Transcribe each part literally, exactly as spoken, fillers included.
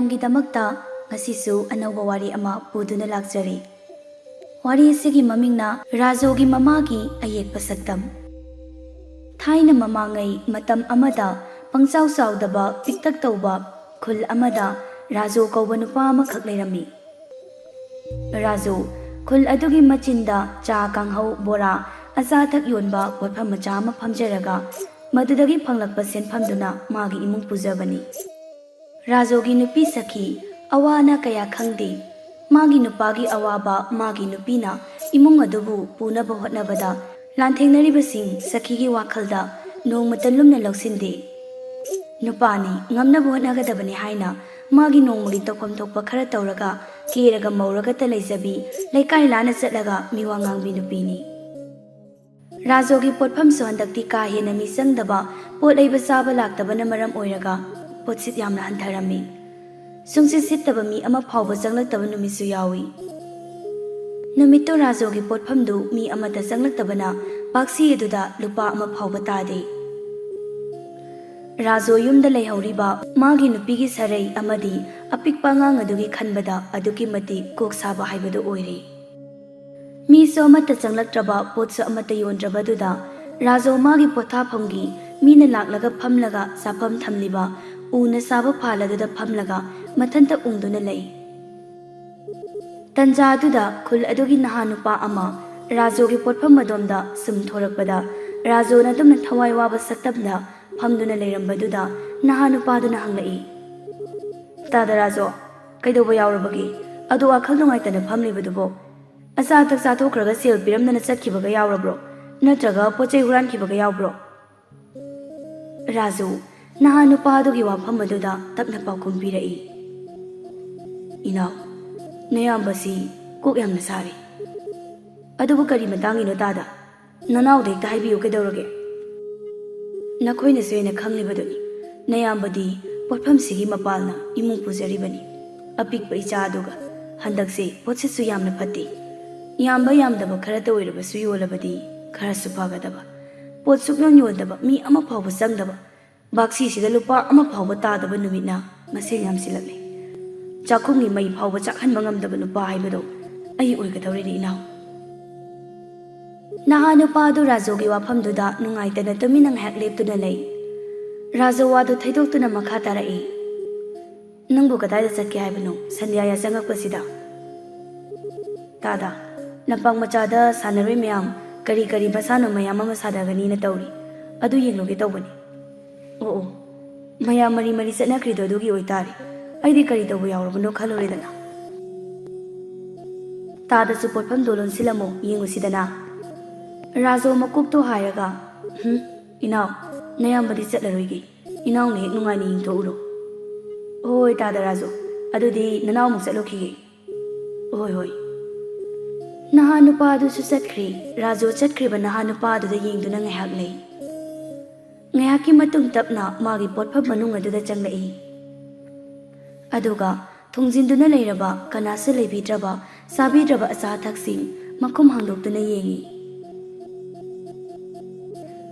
ꯃꯌꯥꯝꯒꯤꯗꯃꯛꯇ ꯉꯁꯤꯁꯨ ꯑꯅꯧꯕ ꯋꯥꯔꯤ ꯑꯃ ꯄꯨꯗꯨꯅ ꯂꯥꯛꯆꯔꯤ꯫ ꯋꯥꯔꯤ ꯑꯁꯤꯒꯤ ꯃꯃꯤꯡꯅ ꯔꯥꯖꯣꯒꯤ ꯃꯃꯥꯒꯤ ꯑꯌꯦꯛꯄ ꯁꯛꯇꯝ꯫ ꯊꯥꯏꯅ ꯃꯃꯥꯡꯉꯩ ꯃꯇꯝ ꯑꯃꯗ ꯄꯪꯆꯥꯎ ꯆꯥꯎꯗꯕ ꯄꯤꯛꯇꯛ ꯇꯧꯕ ꯈꯨꯜ ꯑꯃꯗ ꯔꯥꯖꯣ ꯀꯧꯕ ꯅꯨꯄꯥ ꯑꯃꯈꯛ ꯂꯩꯔꯝꯃꯤ꯫ ꯔꯥꯖꯨ, ꯈꯨꯜ ꯑꯗꯨꯒꯤ ꯃꯆꯤꯟꯗ ꯆꯥ, ꯀꯥꯡꯍꯧ, ꯕꯣꯔꯥ, ꯑꯆꯥ ꯑꯊꯛ ꯌꯣꯟꯕ ꯄꯣꯠꯐꯝ ꯃꯆꯥ ꯑꯃ ꯐꯝꯖꯔꯒ ꯃꯗꯨꯗꯒꯤ ꯐꯪꯂꯛꯄ ꯁꯦꯟꯐꯝꯗꯨꯅ ꯃꯥꯒꯤ ꯏꯃꯨꯡ ꯄꯨꯖꯕꯅꯤ꯫ ꯔꯥꯖꯨꯒꯤ ꯅꯨꯄꯤ ꯁꯈꯤ ꯑꯋꯥ ꯑꯅꯥ ꯀꯌꯥ ꯈꯪꯗꯦ꯫ ꯃꯥꯒꯤ ꯅꯨꯄꯥꯒꯤ ꯑꯋꯥꯕ ꯃꯥꯒꯤ ꯅꯨꯄꯤꯅ ꯏꯃꯨꯡ ꯑꯗꯨꯕꯨ ꯄꯨꯅꯕ ꯍꯣꯠꯅꯕꯗ ꯂꯥꯟꯊꯦꯡꯅꯔꯤꯕꯁꯤꯡ ꯁꯈꯤꯒꯤ ꯋꯥꯈꯜꯗ ꯅꯣꯡꯃꯇ ꯂꯨꯝꯅ ꯂꯧꯁꯤꯟꯗꯦ꯫ ꯅꯨꯄꯥꯅꯤ, ꯉꯝꯅꯕ ꯍꯣꯠꯅꯒꯗꯕꯅꯤ ꯍꯥꯏꯅ ꯃꯥꯒꯤ ꯅꯣꯡꯃꯒꯤ ꯇꯧꯐꯝ ꯊꯣꯛꯄ ꯈꯔ ꯇꯧꯔꯒ ꯀꯦꯔꯒ ꯃꯧꯔꯒꯇ ꯂꯩꯖꯕꯤ, ꯂꯩꯀꯥꯏ ꯂꯥꯟꯅ ꯆꯠꯂꯒ ꯃꯤꯋꯥ ꯉꯥꯡꯕꯤ ꯅꯨꯄꯤꯅꯤ꯫ ꯔꯥꯖꯣꯒꯤ ꯄꯣꯠꯐꯝꯁꯨ ꯍꯟꯗꯛꯇꯤ ꯀꯥ ꯍꯦꯟꯅ ꯃꯤ ꯆꯪꯗꯕ, ꯄꯣꯠ ꯂꯩꯕ ꯆꯥꯕ ꯂꯥꯛꯇꯕꯅ ꯃꯔꯝ ꯑꯣꯏꯔꯒ ꯄꯣꯠꯁꯤꯠ ꯌꯥꯝꯅ ꯍꯟꯊꯔꯝꯃꯤ꯫ ꯁꯨꯡꯁꯤꯠ ꯁꯤꯠꯇꯕ ꯃꯤ ꯑꯃ ꯐꯥꯎꯕ ꯆꯪꯂꯛꯇꯕ ꯅꯨꯃꯤꯠꯁꯨ ꯌꯥꯎꯏ꯫ ꯅꯨꯃꯤꯠꯇꯨ ꯔꯥꯖꯣꯒꯤ ꯄꯣꯠꯐꯝꯗꯨ ꯃꯤ ꯑꯃꯠꯇ ꯆꯪꯂꯛꯇꯕꯅ ꯄꯥꯛꯁꯤ ꯑꯗꯨꯗ ꯂꯨꯄꯥ ꯑꯃ ꯐꯥꯎꯕ ꯇꯥꯗꯦ꯫ ꯔꯥꯖꯣ ꯌꯨꯝꯗ ꯂꯩꯍꯧꯔꯤꯕ ꯃꯥꯒꯤ ꯅꯨꯄꯤꯒꯤ ꯁꯔꯩ ꯑꯃꯗꯤ ꯑꯄꯤꯛꯄ ꯑꯉꯥꯡ ꯑꯗꯨꯒꯤ ꯈꯟꯕꯗ ꯑꯗꯨꯛꯀꯤ ꯃꯇꯤꯛ ꯀꯣꯛ ꯁꯥꯕ ꯍꯥꯏꯕꯗꯨ ꯑꯣꯏꯔꯦ꯫ ꯃꯤꯁꯨ ꯑꯃꯠꯇ ꯆꯪꯂꯛꯇ꯭ꯔꯕ, ꯄꯣꯠꯁꯨ ꯑꯃꯠꯇ ꯌꯣꯟꯗ꯭ꯔꯕꯗꯨꯗ ꯔꯥꯖꯣ ꯃꯥꯒꯤ ꯄꯣꯊꯥꯐꯝꯒꯤ ꯃꯤꯅ ꯂꯥꯛꯂꯒ ꯐꯝꯂꯒ ꯆꯥꯐꯝ ꯊꯝꯂꯤꯕ ꯎꯅ ꯁꯥꯕ ꯐꯥꯜ ꯑꯗꯨꯗ ꯐꯝꯂꯒ ꯃꯊꯟꯇ ꯎꯪꯗꯨꯅ ꯂꯩ꯫ ꯇꯟꯖꯥ ꯑꯗꯨꯗ ꯈꯨꯜ ꯑꯗꯨꯒꯤ ꯅꯍꯥ ꯅꯨꯄꯥ ꯑꯃ ꯔꯥꯖꯣꯒꯤ ꯄꯣꯠꯐꯝ ꯑꯗꯣꯝꯗ ꯁꯨꯝ ꯊꯣꯔꯛꯄꯗ ꯔꯥꯖꯣꯅ ꯑꯗꯨꯝꯅ ꯊꯋꯥꯏ ꯋꯥꯕ ꯁꯛꯇꯝꯗ ꯐꯝꯗꯨꯅ ꯂꯩꯔꯝꯕꯗꯨꯗ ꯅꯍꯥ ꯅꯨꯄꯥꯗꯨꯅ ꯍꯪꯂꯛꯏ, "ꯇꯥꯗ ꯔꯥꯖꯣ, ꯀꯩꯗꯧꯕ ꯌꯥꯎꯔꯕꯒꯦ? ꯑꯗꯨ ꯋꯥꯈꯜ ꯅꯨꯡꯉꯥꯏꯇꯅ ꯐꯝꯂꯤꯕꯗꯨꯕꯣ? ꯑꯆꯥ ꯑꯊꯛ ꯆꯥꯊꯣꯛꯈ꯭ꯔꯒ ꯁꯦꯜ ꯄꯤꯔꯝꯗꯅ ꯆꯠꯈꯤꯕꯒ ꯌꯥꯎꯔꯕ꯭ꯔꯣ? ꯅꯠꯇ꯭ꯔꯒ ꯄꯣꯠ ꯆꯩ ꯍꯨꯔꯥꯟꯈꯤꯕꯒ ꯌꯥꯎꯕ꯭ꯔꯣ?" ꯔꯥꯖꯨ, ꯅꯍꯥ ꯅꯨꯄꯥ ꯑꯗꯨꯒꯤ ꯋꯥꯐꯝ ꯑꯗꯨꯗ ꯇꯞꯅ ꯄꯥꯎꯈꯨꯝ ꯄꯤꯔꯛꯏ, "ꯏꯅꯥꯎ, ꯅꯌꯥꯝꯕꯁꯤ ꯀꯣꯛ ꯌꯥꯝꯅ ꯁꯥꯔꯤ꯫ ꯑꯗꯨꯕꯨ ꯀꯔꯤ ꯃꯇꯥꯡꯒꯤꯅꯣ ꯇꯥꯗ? ꯅꯅꯥꯎꯗ ꯍꯦꯛꯇ ꯍꯥꯏꯕꯤꯌꯨ ꯀꯩꯗꯧꯔꯒꯦ?" "ꯅꯈꯣꯏꯅꯁꯨ ꯍꯦꯟꯅ ꯈꯪꯂꯤꯕꯗꯨꯅꯤ, ꯅꯌꯥꯝꯕꯗꯤ ꯄꯣꯠꯐꯝꯁꯤꯒꯤ ꯃꯄꯥꯜꯅ ꯏꯃꯨꯡ ꯄꯨꯖꯔꯤꯕꯅꯤ꯫ ꯑꯄꯤꯛꯄ ꯏꯆꯥ ꯑꯗꯨꯒ ꯍꯟꯗꯛꯁꯦ ꯄꯣꯠꯁꯤꯠꯁꯨ ꯌꯥꯝꯅ ꯐꯠꯇꯦ꯫ ꯌꯥꯝꯕ ꯌꯥꯝꯗꯕ ꯈꯔꯇ ꯑꯣꯏꯔꯕꯁꯨ ꯌꯣꯜꯂꯕꯗꯤ ꯈꯔꯁꯨ ꯐꯒꯗꯕ꯫ ꯄꯣꯠ ꯁꯨꯛꯌꯣꯟ ꯌꯣꯟꯗꯕ, ꯃꯤ ꯑꯃ ꯐꯥꯎꯕ ꯆꯪꯗꯕ, ꯕꯥꯛꯁꯤꯁꯤꯗ ꯂꯨꯄꯥ ꯑꯃ ꯐꯥꯎꯕ ꯇꯥꯗꯕ ꯅꯨꯃꯤꯠꯅ ꯃꯁꯤꯡ ꯌꯥꯝꯁꯤꯜꯂꯛꯂꯦ꯫ ꯆꯥꯛꯈꯨꯝꯒꯤ ꯃꯩ ꯐꯥꯎꯕ ꯆꯥꯛꯍꯟꯕ ꯉꯝꯗꯕ ꯅꯨꯄꯥ ꯍꯥꯏꯕꯗꯣ ꯑꯩ ꯑꯣꯏꯒꯗꯧꯔꯤꯅꯤ, ꯏꯅꯥꯎ꯫ ꯅꯍꯥ ꯅꯨꯄꯥ ꯑꯗꯨ ꯔꯥꯖꯨꯒꯤ ꯋꯥꯐꯝꯗꯨꯗ ꯅꯨꯡꯉꯥꯏꯇꯅ ꯇꯨꯃꯤꯟꯅ ꯉꯥꯏꯍꯥꯛ ꯂꯦꯞꯇꯨꯅ ꯂꯩ꯫ ꯔꯥꯖꯨ ꯋꯥꯗꯨ ꯊꯩꯗꯣꯛꯇꯨꯅ ꯃꯈꯥ ꯇꯥꯔꯛꯏ, "ꯅꯪꯕꯨ ꯀꯗꯥꯏꯗ ꯆꯠꯀꯦ ꯍꯥꯏꯕꯅꯣ ꯁꯟꯙ꯭ꯌꯥ ꯌꯥꯆꯪꯉꯛꯄꯁꯤꯗ?" "ꯇꯥꯗ, ꯂꯝꯄꯥꯛ ꯃꯆꯥꯗ ꯁꯥꯟꯅꯔꯣꯏ ꯃꯌꯥꯝ ꯀꯔꯤ ꯀꯔꯤ ꯃꯁꯥꯟꯅ ꯃꯌꯥꯝ ꯑꯃ ꯁꯥꯟꯅꯒꯅꯤꯅ ꯇꯧꯔꯤ, ꯑꯗꯨ ꯌꯦꯡꯂꯨꯒꯦ ꯇꯧꯕꯅꯤ꯫" "ꯑꯣ ꯑꯣ, ꯃꯌꯥꯝ ꯃꯔꯤ ꯃꯔꯤ ꯆꯠꯅꯈ꯭ꯔꯤꯗꯣ ꯑꯗꯨꯒꯤ ꯑꯣꯏꯇꯥꯔꯦ꯫ ꯑꯩꯗꯤ ꯀꯔꯤ ꯇꯧꯕ ꯌꯥꯎꯔꯕꯅꯣ ꯈꯜꯂꯨꯔꯦꯗꯅ꯫" "ꯇꯥꯗꯁꯨ ꯄꯣꯠꯐꯝꯗꯣ ꯂꯣꯟꯁꯤꯜꯂꯝꯃꯣ, ꯌꯦꯡꯉꯨꯁꯤꯗꯅ꯫" ꯔꯥꯖꯨ ꯃꯀꯣꯛꯇꯣ ꯍꯥꯏꯔꯒ, "ꯍꯨꯝ, ꯏꯅꯥꯎ, ꯅꯌꯥꯝꯕꯗꯤ ꯆꯠꯂꯔꯣꯏꯒꯦ꯫ ꯏꯅꯥꯎꯅ ꯍꯦꯛ ꯅꯨꯡꯉꯥꯏꯅ ꯌꯦꯡꯊꯣꯛꯎꯔꯣ꯫" "ꯍꯣꯏ, ꯇꯥꯗ ꯔꯥꯖꯨ, ꯑꯗꯨꯗꯤ ꯅꯅꯥꯎ ꯑꯃꯨꯛ ꯆꯠꯂꯨꯈꯤꯒꯦ꯫" "ꯍꯣꯏ, ꯍꯣꯏ꯫" ꯅꯍꯥ ꯅꯨꯄꯥ ꯑꯗꯨꯁꯨ ꯆꯠꯈ꯭ꯔꯦ꯫ ꯔꯥꯖꯨ ꯆꯠꯈ꯭ꯔꯤꯕ ꯅꯍꯥ ꯅꯨꯄꯥ ꯑꯗꯨꯗ ꯌꯦꯡꯗꯨꯅ ꯉꯥꯏꯍꯥꯛ ꯂꯩ꯫ ꯉꯥꯏꯍꯥꯛꯀꯤ ꯃꯇꯨꯡ ꯇꯞꯅ ꯃꯥꯒꯤ ꯄꯣꯠꯐꯝ ꯃꯅꯨꯡ ꯑꯗꯨꯗ ꯆꯪꯂꯛꯏ꯫ ꯑꯗꯨꯒ ꯊꯣꯡꯖꯤꯟꯗꯨꯅ ꯂꯩꯔꯕ, ꯀꯅꯥꯁꯨ ꯂꯩꯕꯤꯗ꯭ꯔꯕ, ꯆꯥꯕꯤꯗ꯭ꯔꯕ ꯑꯆꯥ ꯑꯊꯛꯁꯤꯡ ꯃꯈꯨꯝ ꯍꯥꯡꯗꯣꯛꯇꯨꯅ ꯌꯦꯡꯏ꯫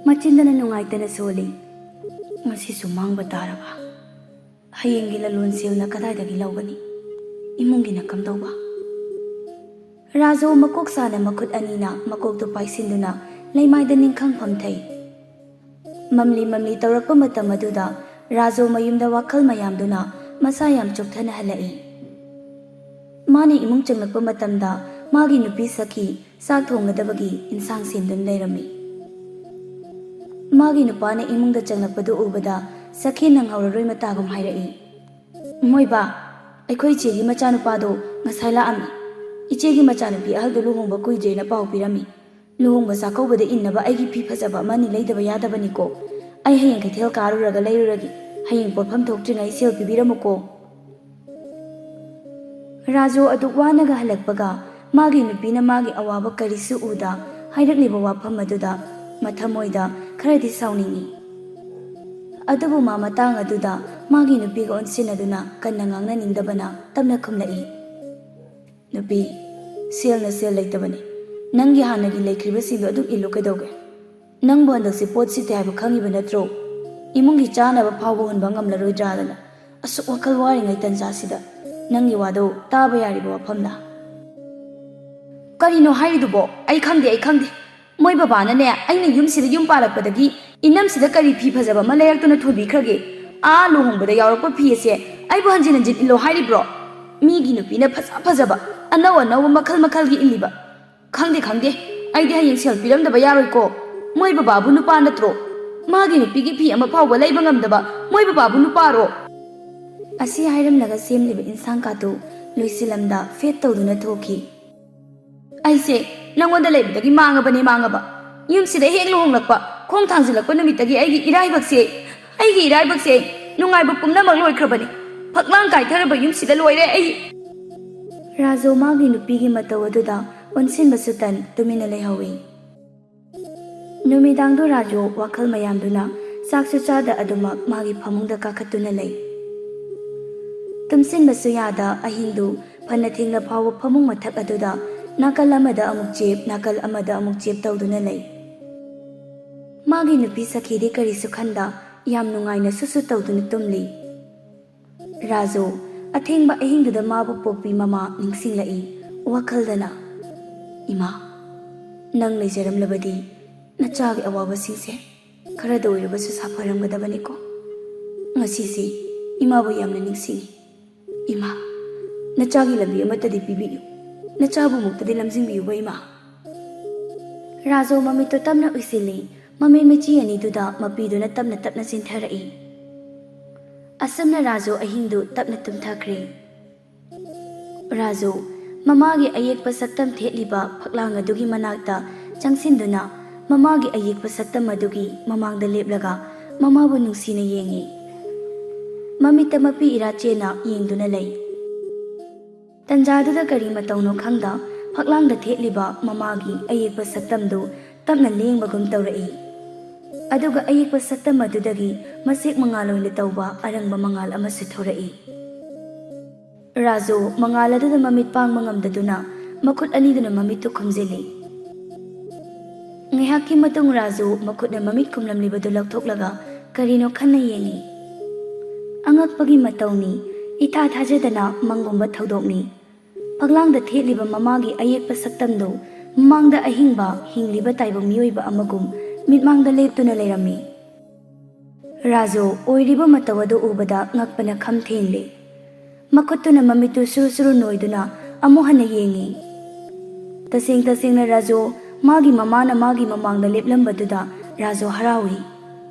ꯃꯆꯤꯟꯗꯅ ꯅꯨꯡꯉꯥꯏꯇꯅ ꯁꯣꯜꯂꯤ꯫ "ꯃꯁꯤꯁꯨ ꯃꯥꯡꯕ ꯇꯥꯔꯕ? ꯍꯌꯦꯡꯒꯤ ꯂꯂꯣꯟ ꯁꯦꯜꯅ ꯀꯗꯥꯏꯗꯒꯤ ꯂꯧꯒꯅꯤ? ꯏꯃꯨꯡꯒꯤꯅ ꯀꯝꯗꯧꯕ?" ꯔꯥꯖꯨ ꯃꯀꯣꯛ ꯁꯥꯅ ꯃꯈꯨꯠ ꯑꯅꯤꯅ ꯃꯀꯣꯛꯇꯨ ꯄꯥꯏꯁꯤꯟꯗꯨꯅ ꯂꯩꯃꯥꯏꯗ ꯅꯤꯡꯈꯪ ꯐꯝꯊꯩ꯫ ꯃꯝꯂꯤ ꯃꯝꯂꯤ ꯇꯧꯔꯛꯄ ꯃꯇꯝ ꯑꯗꯨꯗ ꯔꯥꯖꯨ ꯃꯌꯨꯝꯗ ꯋꯥꯈꯜ ꯃꯌꯥꯝꯗꯨꯅ ꯃꯁꯥ ꯌꯥꯝ ꯆꯣꯛꯊꯅ ꯍꯜꯂꯛꯏ꯫ ꯃꯥꯅ ꯏꯃꯨꯡ ꯆꯪꯂꯛꯄ ꯃꯇꯝꯗ ꯃꯥꯒꯤ ꯅꯨꯄꯤ ꯁꯈꯤ ꯆꯥꯛ ꯊꯣꯡꯒꯗꯕꯒꯤ ꯏꯟꯁꯥꯡ ꯁꯦꯝꯗꯨꯅ ꯂꯩꯔꯝꯃꯤ꯫ ꯃꯥꯒꯤ ꯅꯨꯄꯥꯅ ꯏꯃꯨꯡꯗ ꯆꯪꯂꯛꯄꯗꯨ ꯎꯕꯗ ꯁꯈꯤ ꯅꯪꯍꯧꯔꯔꯣꯏ ꯃꯇꯥꯒꯨꯝ ꯍꯥꯏꯔꯛꯏ, "ꯃꯣꯏꯕꯥ, ꯑꯩꯈꯣꯏ ꯏꯆꯦꯒꯤ ꯃꯆꯥꯅꯨꯄꯥꯗꯣ ꯉꯁꯥꯏ ꯂꯥꯛꯑꯝꯃꯤ꯫ ꯏꯆꯦꯒꯤ ꯃꯆꯥꯅꯨꯄꯤ ꯑꯍꯜꯗꯨ ꯂꯨꯍꯣꯡꯕ ꯀꯨꯏꯗ꯭ꯔꯦꯅ ꯄꯥꯎ ꯄꯤꯔꯝꯃꯤ꯫ ꯂꯨꯍꯣꯡꯕ ꯆꯥꯛꯀꯧꯕꯗ ꯏꯟꯅꯕ ꯑꯩꯒꯤ ꯐꯤ ꯐꯖꯕ ꯑꯃꯅꯤ ꯂꯩꯗꯕ ꯌꯥꯗꯕꯅꯤꯀꯣ꯫ ꯑꯩ ꯍꯌꯦꯡ ꯀꯩꯊꯦꯜ ꯀꯥꯔꯨꯔꯒ ꯂꯩꯔꯨꯔꯒꯦ꯫ ꯍꯌꯦꯡ ꯄꯣꯠꯐꯝ ꯊꯣꯛꯇ꯭ꯔꯤꯉꯩ ꯁꯦꯜ ꯄꯤꯕꯤꯔꯝꯃꯨꯀꯣ꯫" ꯔꯥꯖꯨ ꯑꯗꯨꯛ ꯋꯥꯅꯒ ꯍꯜꯂꯛꯄꯒ ꯃꯥꯒꯤ ꯅꯨꯄꯤꯅ ꯃꯥꯒꯤ ꯑꯋꯥꯕ ꯀꯔꯤꯁꯨ ꯎꯗ ꯍꯥꯏꯔꯛꯂꯤꯕ ꯋꯥꯐꯝ ꯑꯗꯨꯗ ꯃꯊꯃꯣꯏꯗ ꯈꯔꯗꯤ ꯁꯥꯎꯅꯤꯡꯏ꯫ ꯑꯗꯨꯕꯨ ꯃꯥ ꯃꯇꯥꯡ ꯑꯗꯨꯗ ꯃꯥꯒꯤ ꯅꯨꯄꯤꯒ ꯑꯣꯟꯁꯤꯟꯅꯗꯨꯅ ꯀꯟꯅ ꯉꯥꯡꯅꯅꯤꯡꯗꯕꯅ ꯇꯞꯅ ꯈꯨꯝꯂꯛꯏ, "ꯅꯨꯄꯤ, ꯁꯦꯜꯅ ꯁꯦꯜ ꯂꯩꯇꯕꯅꯤ꯫ ꯅꯪꯒꯤ ꯍꯥꯟꯅꯒꯤ ꯂꯩꯈ꯭ꯔꯤꯕꯁꯤꯡꯗꯣ ꯑꯗꯨꯝ ꯏꯜꯂꯨ ꯀꯩꯗꯧꯒꯦ? ꯅꯪꯕꯨ ꯍꯟꯗꯛꯁꯤ ꯄꯣꯠ ꯁꯤꯠꯇꯦ ꯍꯥꯏꯕ ꯈꯪꯉꯤꯕ ꯅꯠꯇ꯭ꯔꯣ? ꯏꯃꯨꯡꯒꯤ ꯆꯥꯅꯕ ꯐꯥꯎꯕ ꯍꯨꯟꯕ ꯉꯝꯂꯔꯣꯏꯗ꯭ꯔꯥꯗꯅ ꯑꯁꯨꯛ ꯋꯥꯈꯜ ꯋꯥꯔꯤꯉꯩ ꯇꯟꯖꯥꯁꯤꯗ ꯅꯪꯒꯤ ꯋꯥꯗꯣ ꯇꯥꯕ ꯌꯥꯔꯤꯕ ꯋꯥꯐꯝꯂꯥ? ꯀꯔꯤꯅꯣ ꯍꯥꯏꯔꯤꯗꯨꯕꯣ? ꯑꯩ ꯈꯪꯗꯦ, ꯑꯩ ꯈꯪꯗꯦ꯫ ꯃꯣꯏ ꯕꯕꯥꯅꯅꯦ, ꯑꯩꯅ ꯌꯨꯝꯁꯤꯗ ꯌꯨꯝ ꯄꯥꯜꯂꯛꯄꯗꯒꯤ ꯏꯅꯝꯁꯤꯗ ꯀꯔꯤ ꯐꯤ ꯐꯖꯕ ꯑꯃ ꯂꯩꯔꯛꯇꯨꯅ ꯊꯣꯟꯕꯤꯈ꯭ꯔꯒꯦ? ꯑꯥ ꯂꯨꯍꯣꯡꯕꯗ ꯌꯥꯎꯔꯛꯄ ꯐꯤ ꯑꯁꯦ ꯑꯩꯕꯨ ꯍꯟꯖꯤꯟ ꯍꯟꯖꯤꯟ ꯏꯜꯂꯣ ꯍꯥꯏꯔꯤꯕ꯭ꯔꯣ? ꯃꯤꯒꯤ ꯅꯨꯄꯤꯅ ꯐꯖ ꯐꯖꯕ, ꯑꯅꯧ ꯑꯅꯧꯕ ꯃꯈꯜ ꯃꯈꯜꯒꯤ ꯏꯜꯂꯤꯕ꯫ ꯈꯪꯗꯦ, ꯈꯪꯗꯦ꯫ ꯑꯩꯗꯤ ꯍꯌꯦꯡ ꯁꯦꯜ ꯄꯤꯔꯝꯗꯕ ꯌꯥꯔꯣꯏꯀꯣ꯫ ꯃꯣꯏ ꯕꯕꯥꯕꯨ ꯅꯨꯄꯥ ꯅꯠꯇ꯭ꯔꯣ? ꯃꯥꯒꯤ ꯅꯨꯄꯤꯒꯤ ꯐꯤ ꯑꯃ ꯐꯥꯎꯕ ꯂꯩꯕ ꯉꯝꯗꯕ ꯃꯣꯏ ꯕꯕꯥꯕꯨ ꯅꯨꯄꯥꯔꯣ? ꯑꯁꯤ ꯍꯥꯏꯔꯝꯂꯒ ꯁꯦꯝꯂꯤꯕ ꯏꯟꯁꯥꯡ ꯀꯥꯗꯨ ꯂꯣꯏꯁꯤꯜꯂꯝꯗ ꯐꯦꯠ ꯇꯧꯗꯨꯅ ꯊꯣꯛꯈꯤ꯫ ꯑꯩꯁꯦ ꯅꯪꯉꯣꯟꯗ ꯂꯩꯕꯗꯒꯤ ꯃꯥꯡꯉꯕꯅꯦ, ꯃꯥꯡꯉꯕ꯫ ꯌꯨꯝꯁꯤꯗ ꯍꯦꯛ ꯂꯨꯍꯣꯡꯂꯛꯄ, ꯈꯣꯡ ꯊꯥꯡꯖꯤꯜꯂꯛꯄ ꯅꯨꯃꯤꯠꯇꯒꯤ ꯑꯩꯒꯤ ꯏꯔꯥꯏꯕꯛꯁꯦ, ꯑꯩꯒꯤ ꯏꯔꯥꯏꯕꯛꯁꯦ, ꯅꯨꯡꯉꯥꯏꯕ ꯄꯨꯝꯅꯃꯛ ꯂꯣꯏꯈ꯭ꯔꯕꯅꯤ꯫ ꯐꯛꯂꯥꯡ ꯀꯥꯏꯊꯔꯕ ꯌꯨꯝꯁꯤꯗ ꯂꯣꯏꯔꯦ ꯑꯩ꯫ ꯔꯥꯖꯨ ꯃꯥꯒꯤ ꯅꯨꯄꯤꯒꯤ ꯃꯇꯧ ꯑꯗꯨꯗ ꯑꯣꯟꯁꯤꯟꯕꯁꯨ ꯇꯟ ꯇꯨꯃꯤꯟꯅ ꯂꯩꯍꯧꯏ꯫ ꯅꯨꯃꯤꯗꯥꯡꯗꯨ ꯔꯥꯖꯨ ꯋꯥꯈꯜ ꯃꯌꯥꯝꯗꯨꯅ ꯆꯥꯛꯁꯨ ꯆꯥꯗ ꯑꯗꯨꯃꯛ ꯃꯥꯒꯤ ꯐꯃꯨꯡꯗ ꯀꯥꯈꯠꯇꯨꯅ ꯂꯩ꯫ ꯇꯨꯝꯁꯤꯟꯕꯁꯨ ꯌꯥꯗ ꯑꯍꯤꯡꯗꯨ ꯐꯅ ꯊꯦꯡꯂ ꯐꯥꯎꯕ ꯐꯃꯨꯡ ꯃꯊꯛ ꯑꯗꯨꯗ ꯅꯥꯀꯜ ꯑꯃꯗ ꯑꯃꯨꯛ ꯆꯦꯞ, ꯅꯥꯀꯜ ꯑꯃꯗ ꯑꯃꯨꯛ ꯆꯦꯞ ꯇꯧꯗꯨꯅ ꯂꯩ꯫ ꯃꯥꯒꯤ ꯅꯨꯄꯤ ꯁꯈꯤꯗꯤ ꯀꯔꯤꯁꯨ ꯈꯟꯗ ꯌꯥꯝ ꯅꯨꯡꯉꯥꯏꯅ ꯁꯨꯁꯨ ꯇꯧꯗꯨꯅ ꯇꯨꯝꯂꯤ꯫ ꯔꯥꯖꯨ ꯑꯊꯦꯡꯕ ꯑꯍꯤꯡꯗꯨꯗ ꯃꯥꯕꯨ ꯄꯣꯛꯄꯤ ꯃꯃꯥ ꯅꯤꯡꯁꯤꯡꯂꯛꯏ ꯋꯥꯈꯜꯗꯅ꯫ "ꯏꯃꯥ, ꯅꯪ ꯂꯩꯖꯔꯝꯂꯕꯗꯤ ꯅꯆꯥꯒꯤ ꯑꯋꯥꯕꯁꯤꯡꯁꯦ ꯈꯔꯗ ꯑꯣꯏꯔꯕꯁꯨ ꯁꯥꯐꯔꯝꯒꯗꯕꯅꯤꯀꯣ꯫ ꯉꯁꯤꯁꯤ ꯏꯃꯥꯕꯨ ꯌꯥꯝꯅ ꯅꯤꯡꯁꯤꯡꯉꯤ꯫ ꯏꯃꯥ, ꯅꯆꯥꯒꯤ ꯂꯝꯕꯤ ꯑꯃꯠꯇꯗꯤ ꯄꯤꯕꯤꯌꯨ꯫ ꯅꯆꯥꯕꯨ ꯃꯨꯛꯇꯗꯤ ꯂꯝꯖꯤꯡꯕꯤꯌꯨꯕ ꯏꯃꯥ꯫" ꯔꯥꯖꯨ ꯃꯃꯤꯠꯇꯨ ꯇꯞꯅ ꯎꯏꯁꯤꯜꯂꯤ꯫ ꯃꯃꯤꯠ ꯃꯆꯤ ꯑꯅꯤꯗꯨꯗ ꯃꯄꯤꯗꯨꯅ ꯇꯞꯅ ꯇꯞꯅ ꯆꯤꯟꯊꯔꯛꯏ꯫ ꯑꯁꯨꯝꯅ ꯔꯥꯖꯨ ꯑꯍꯤꯡꯗꯨ ꯇꯞꯅ ꯇꯨꯝꯊꯈ꯭ꯔꯦ꯫ ꯔꯥꯖꯨ ꯃꯃꯥꯒꯤ ꯑꯌꯦꯛꯄ ꯁꯛꯇꯝ ꯊꯦꯠꯂꯤꯕ ꯐꯛꯂꯥꯡ ꯑꯗꯨꯒꯤ ꯃꯅꯥꯛꯇ ꯆꯪꯁꯤꯟꯗꯨꯅ ꯃꯃꯥꯒꯤ ꯑꯌꯦꯛꯄ ꯁꯛꯇꯝ ꯑꯗꯨꯒꯤ ꯃꯃꯥꯡꯗ ꯂꯦꯞꯂꯒ ꯃꯃꯥꯕꯨ ꯅꯨꯡꯁꯤꯅ ꯌꯦꯡꯉꯤ꯫ ꯃꯃꯤꯠꯇ ꯃꯄꯤ ꯏꯔꯥ ꯆꯦꯟꯅ ꯌꯦꯡꯗꯨꯅ ꯂꯩ꯫ ꯇꯟꯖꯥꯗꯨꯗ ꯀꯔꯤ ꯃꯇꯧꯅꯣ ꯈꯪꯗ ꯐꯛꯂꯥꯡꯗ ꯊꯦꯠꯂꯤꯕ ꯃꯃꯥꯒꯤ ꯑꯌꯦꯛꯄ ꯁꯛꯇꯝꯗꯨ ꯇꯞꯅ ꯂꯦꯡꯕꯒꯨꯝ ꯇꯧꯔꯛꯏ꯫ ꯑꯗꯨꯒ ꯑꯌꯦꯛꯄ ꯁꯛꯇꯝ ꯑꯗꯨꯗꯒꯤ ꯃꯁꯦꯛ ꯃꯉꯥꯜ ꯑꯣꯏꯅ ꯇꯧꯕ ꯑꯔꯪꯕ ꯃꯉꯥꯜ ꯑꯃꯁꯨ ꯊꯣꯔꯛꯏ꯫ ꯔꯥꯖꯨ ꯃꯉꯥꯜ ꯑꯗꯨꯗ ꯃꯃꯤꯠ ꯄꯥꯡꯕ ꯉꯝꯗꯗꯨꯅ ꯃꯈꯨꯠ ꯑꯅꯤꯗꯨꯅ ꯃꯃꯤꯠꯇꯨ ꯈꯨꯝꯖꯤꯜꯂꯤ꯫ ꯉꯥꯏꯍꯥꯛꯀꯤ ꯃꯇꯨꯡ ꯔꯥꯖꯨ ꯃꯈꯨꯠꯅ ꯃꯃꯤꯠ ꯈꯨꯝꯂꯝꯂꯤꯕꯗꯨ ꯂꯧꯊꯣꯛꯂꯒ ꯀꯔꯤꯅꯣ ꯈꯟꯅ ꯌꯦꯡꯉꯤ꯫ ꯑꯉꯛꯄꯒꯤ ꯃꯇꯧꯅꯤ, ꯏꯊꯥ ꯊꯥꯖꯗꯅ ꯃꯪꯒꯨꯝꯕ ꯊꯧꯗꯣꯛꯅꯤ꯫ ꯐꯛꯂꯥꯡꯗ ꯊꯦꯠꯂꯤꯕ ꯃꯃꯥꯒꯤ ꯑꯌꯦꯛꯄ ꯁꯛꯇꯝꯗꯨ ꯃꯃꯥꯡꯗ ꯑꯍꯤꯡꯕ ꯍꯤꯡꯂꯤꯕ ꯇꯥꯏꯕꯪ ꯃꯤꯑꯣꯏꯕ ꯑꯃꯒꯨꯝ ꯃꯤꯠꯃꯥꯡꯗ ꯂꯦꯞꯇꯨꯅ ꯂꯩꯔꯝꯃꯤ꯫ ꯔꯥꯖꯨ ꯑꯣꯏꯔꯤꯕ ꯃꯇꯧ ꯑꯗꯨ ꯎꯕꯗ ꯉꯛꯄꯅ ꯈꯝ ꯊꯦꯡꯂꯦ꯫ ꯃꯈꯨꯠꯇꯨꯅ ꯃꯃꯤꯠꯇꯨ ꯁꯨꯔꯨ ꯁꯨꯔꯨ ꯅꯣꯏꯗꯨꯅ ꯑꯃꯨꯛ ꯍꯟꯅ ꯌꯦꯡꯉꯤ꯫ ꯇꯁꯦꯡ ꯇꯁꯦꯡꯅ ꯔꯥꯖꯨ ꯃꯥꯒꯤ ꯃꯃꯥꯅ ꯃꯥꯒꯤ ꯃꯃꯥꯡꯗ ꯂꯦꯞꯂꯝꯕꯗꯨꯗ ꯔꯥꯖꯨ ꯍꯔꯥꯎꯏ꯫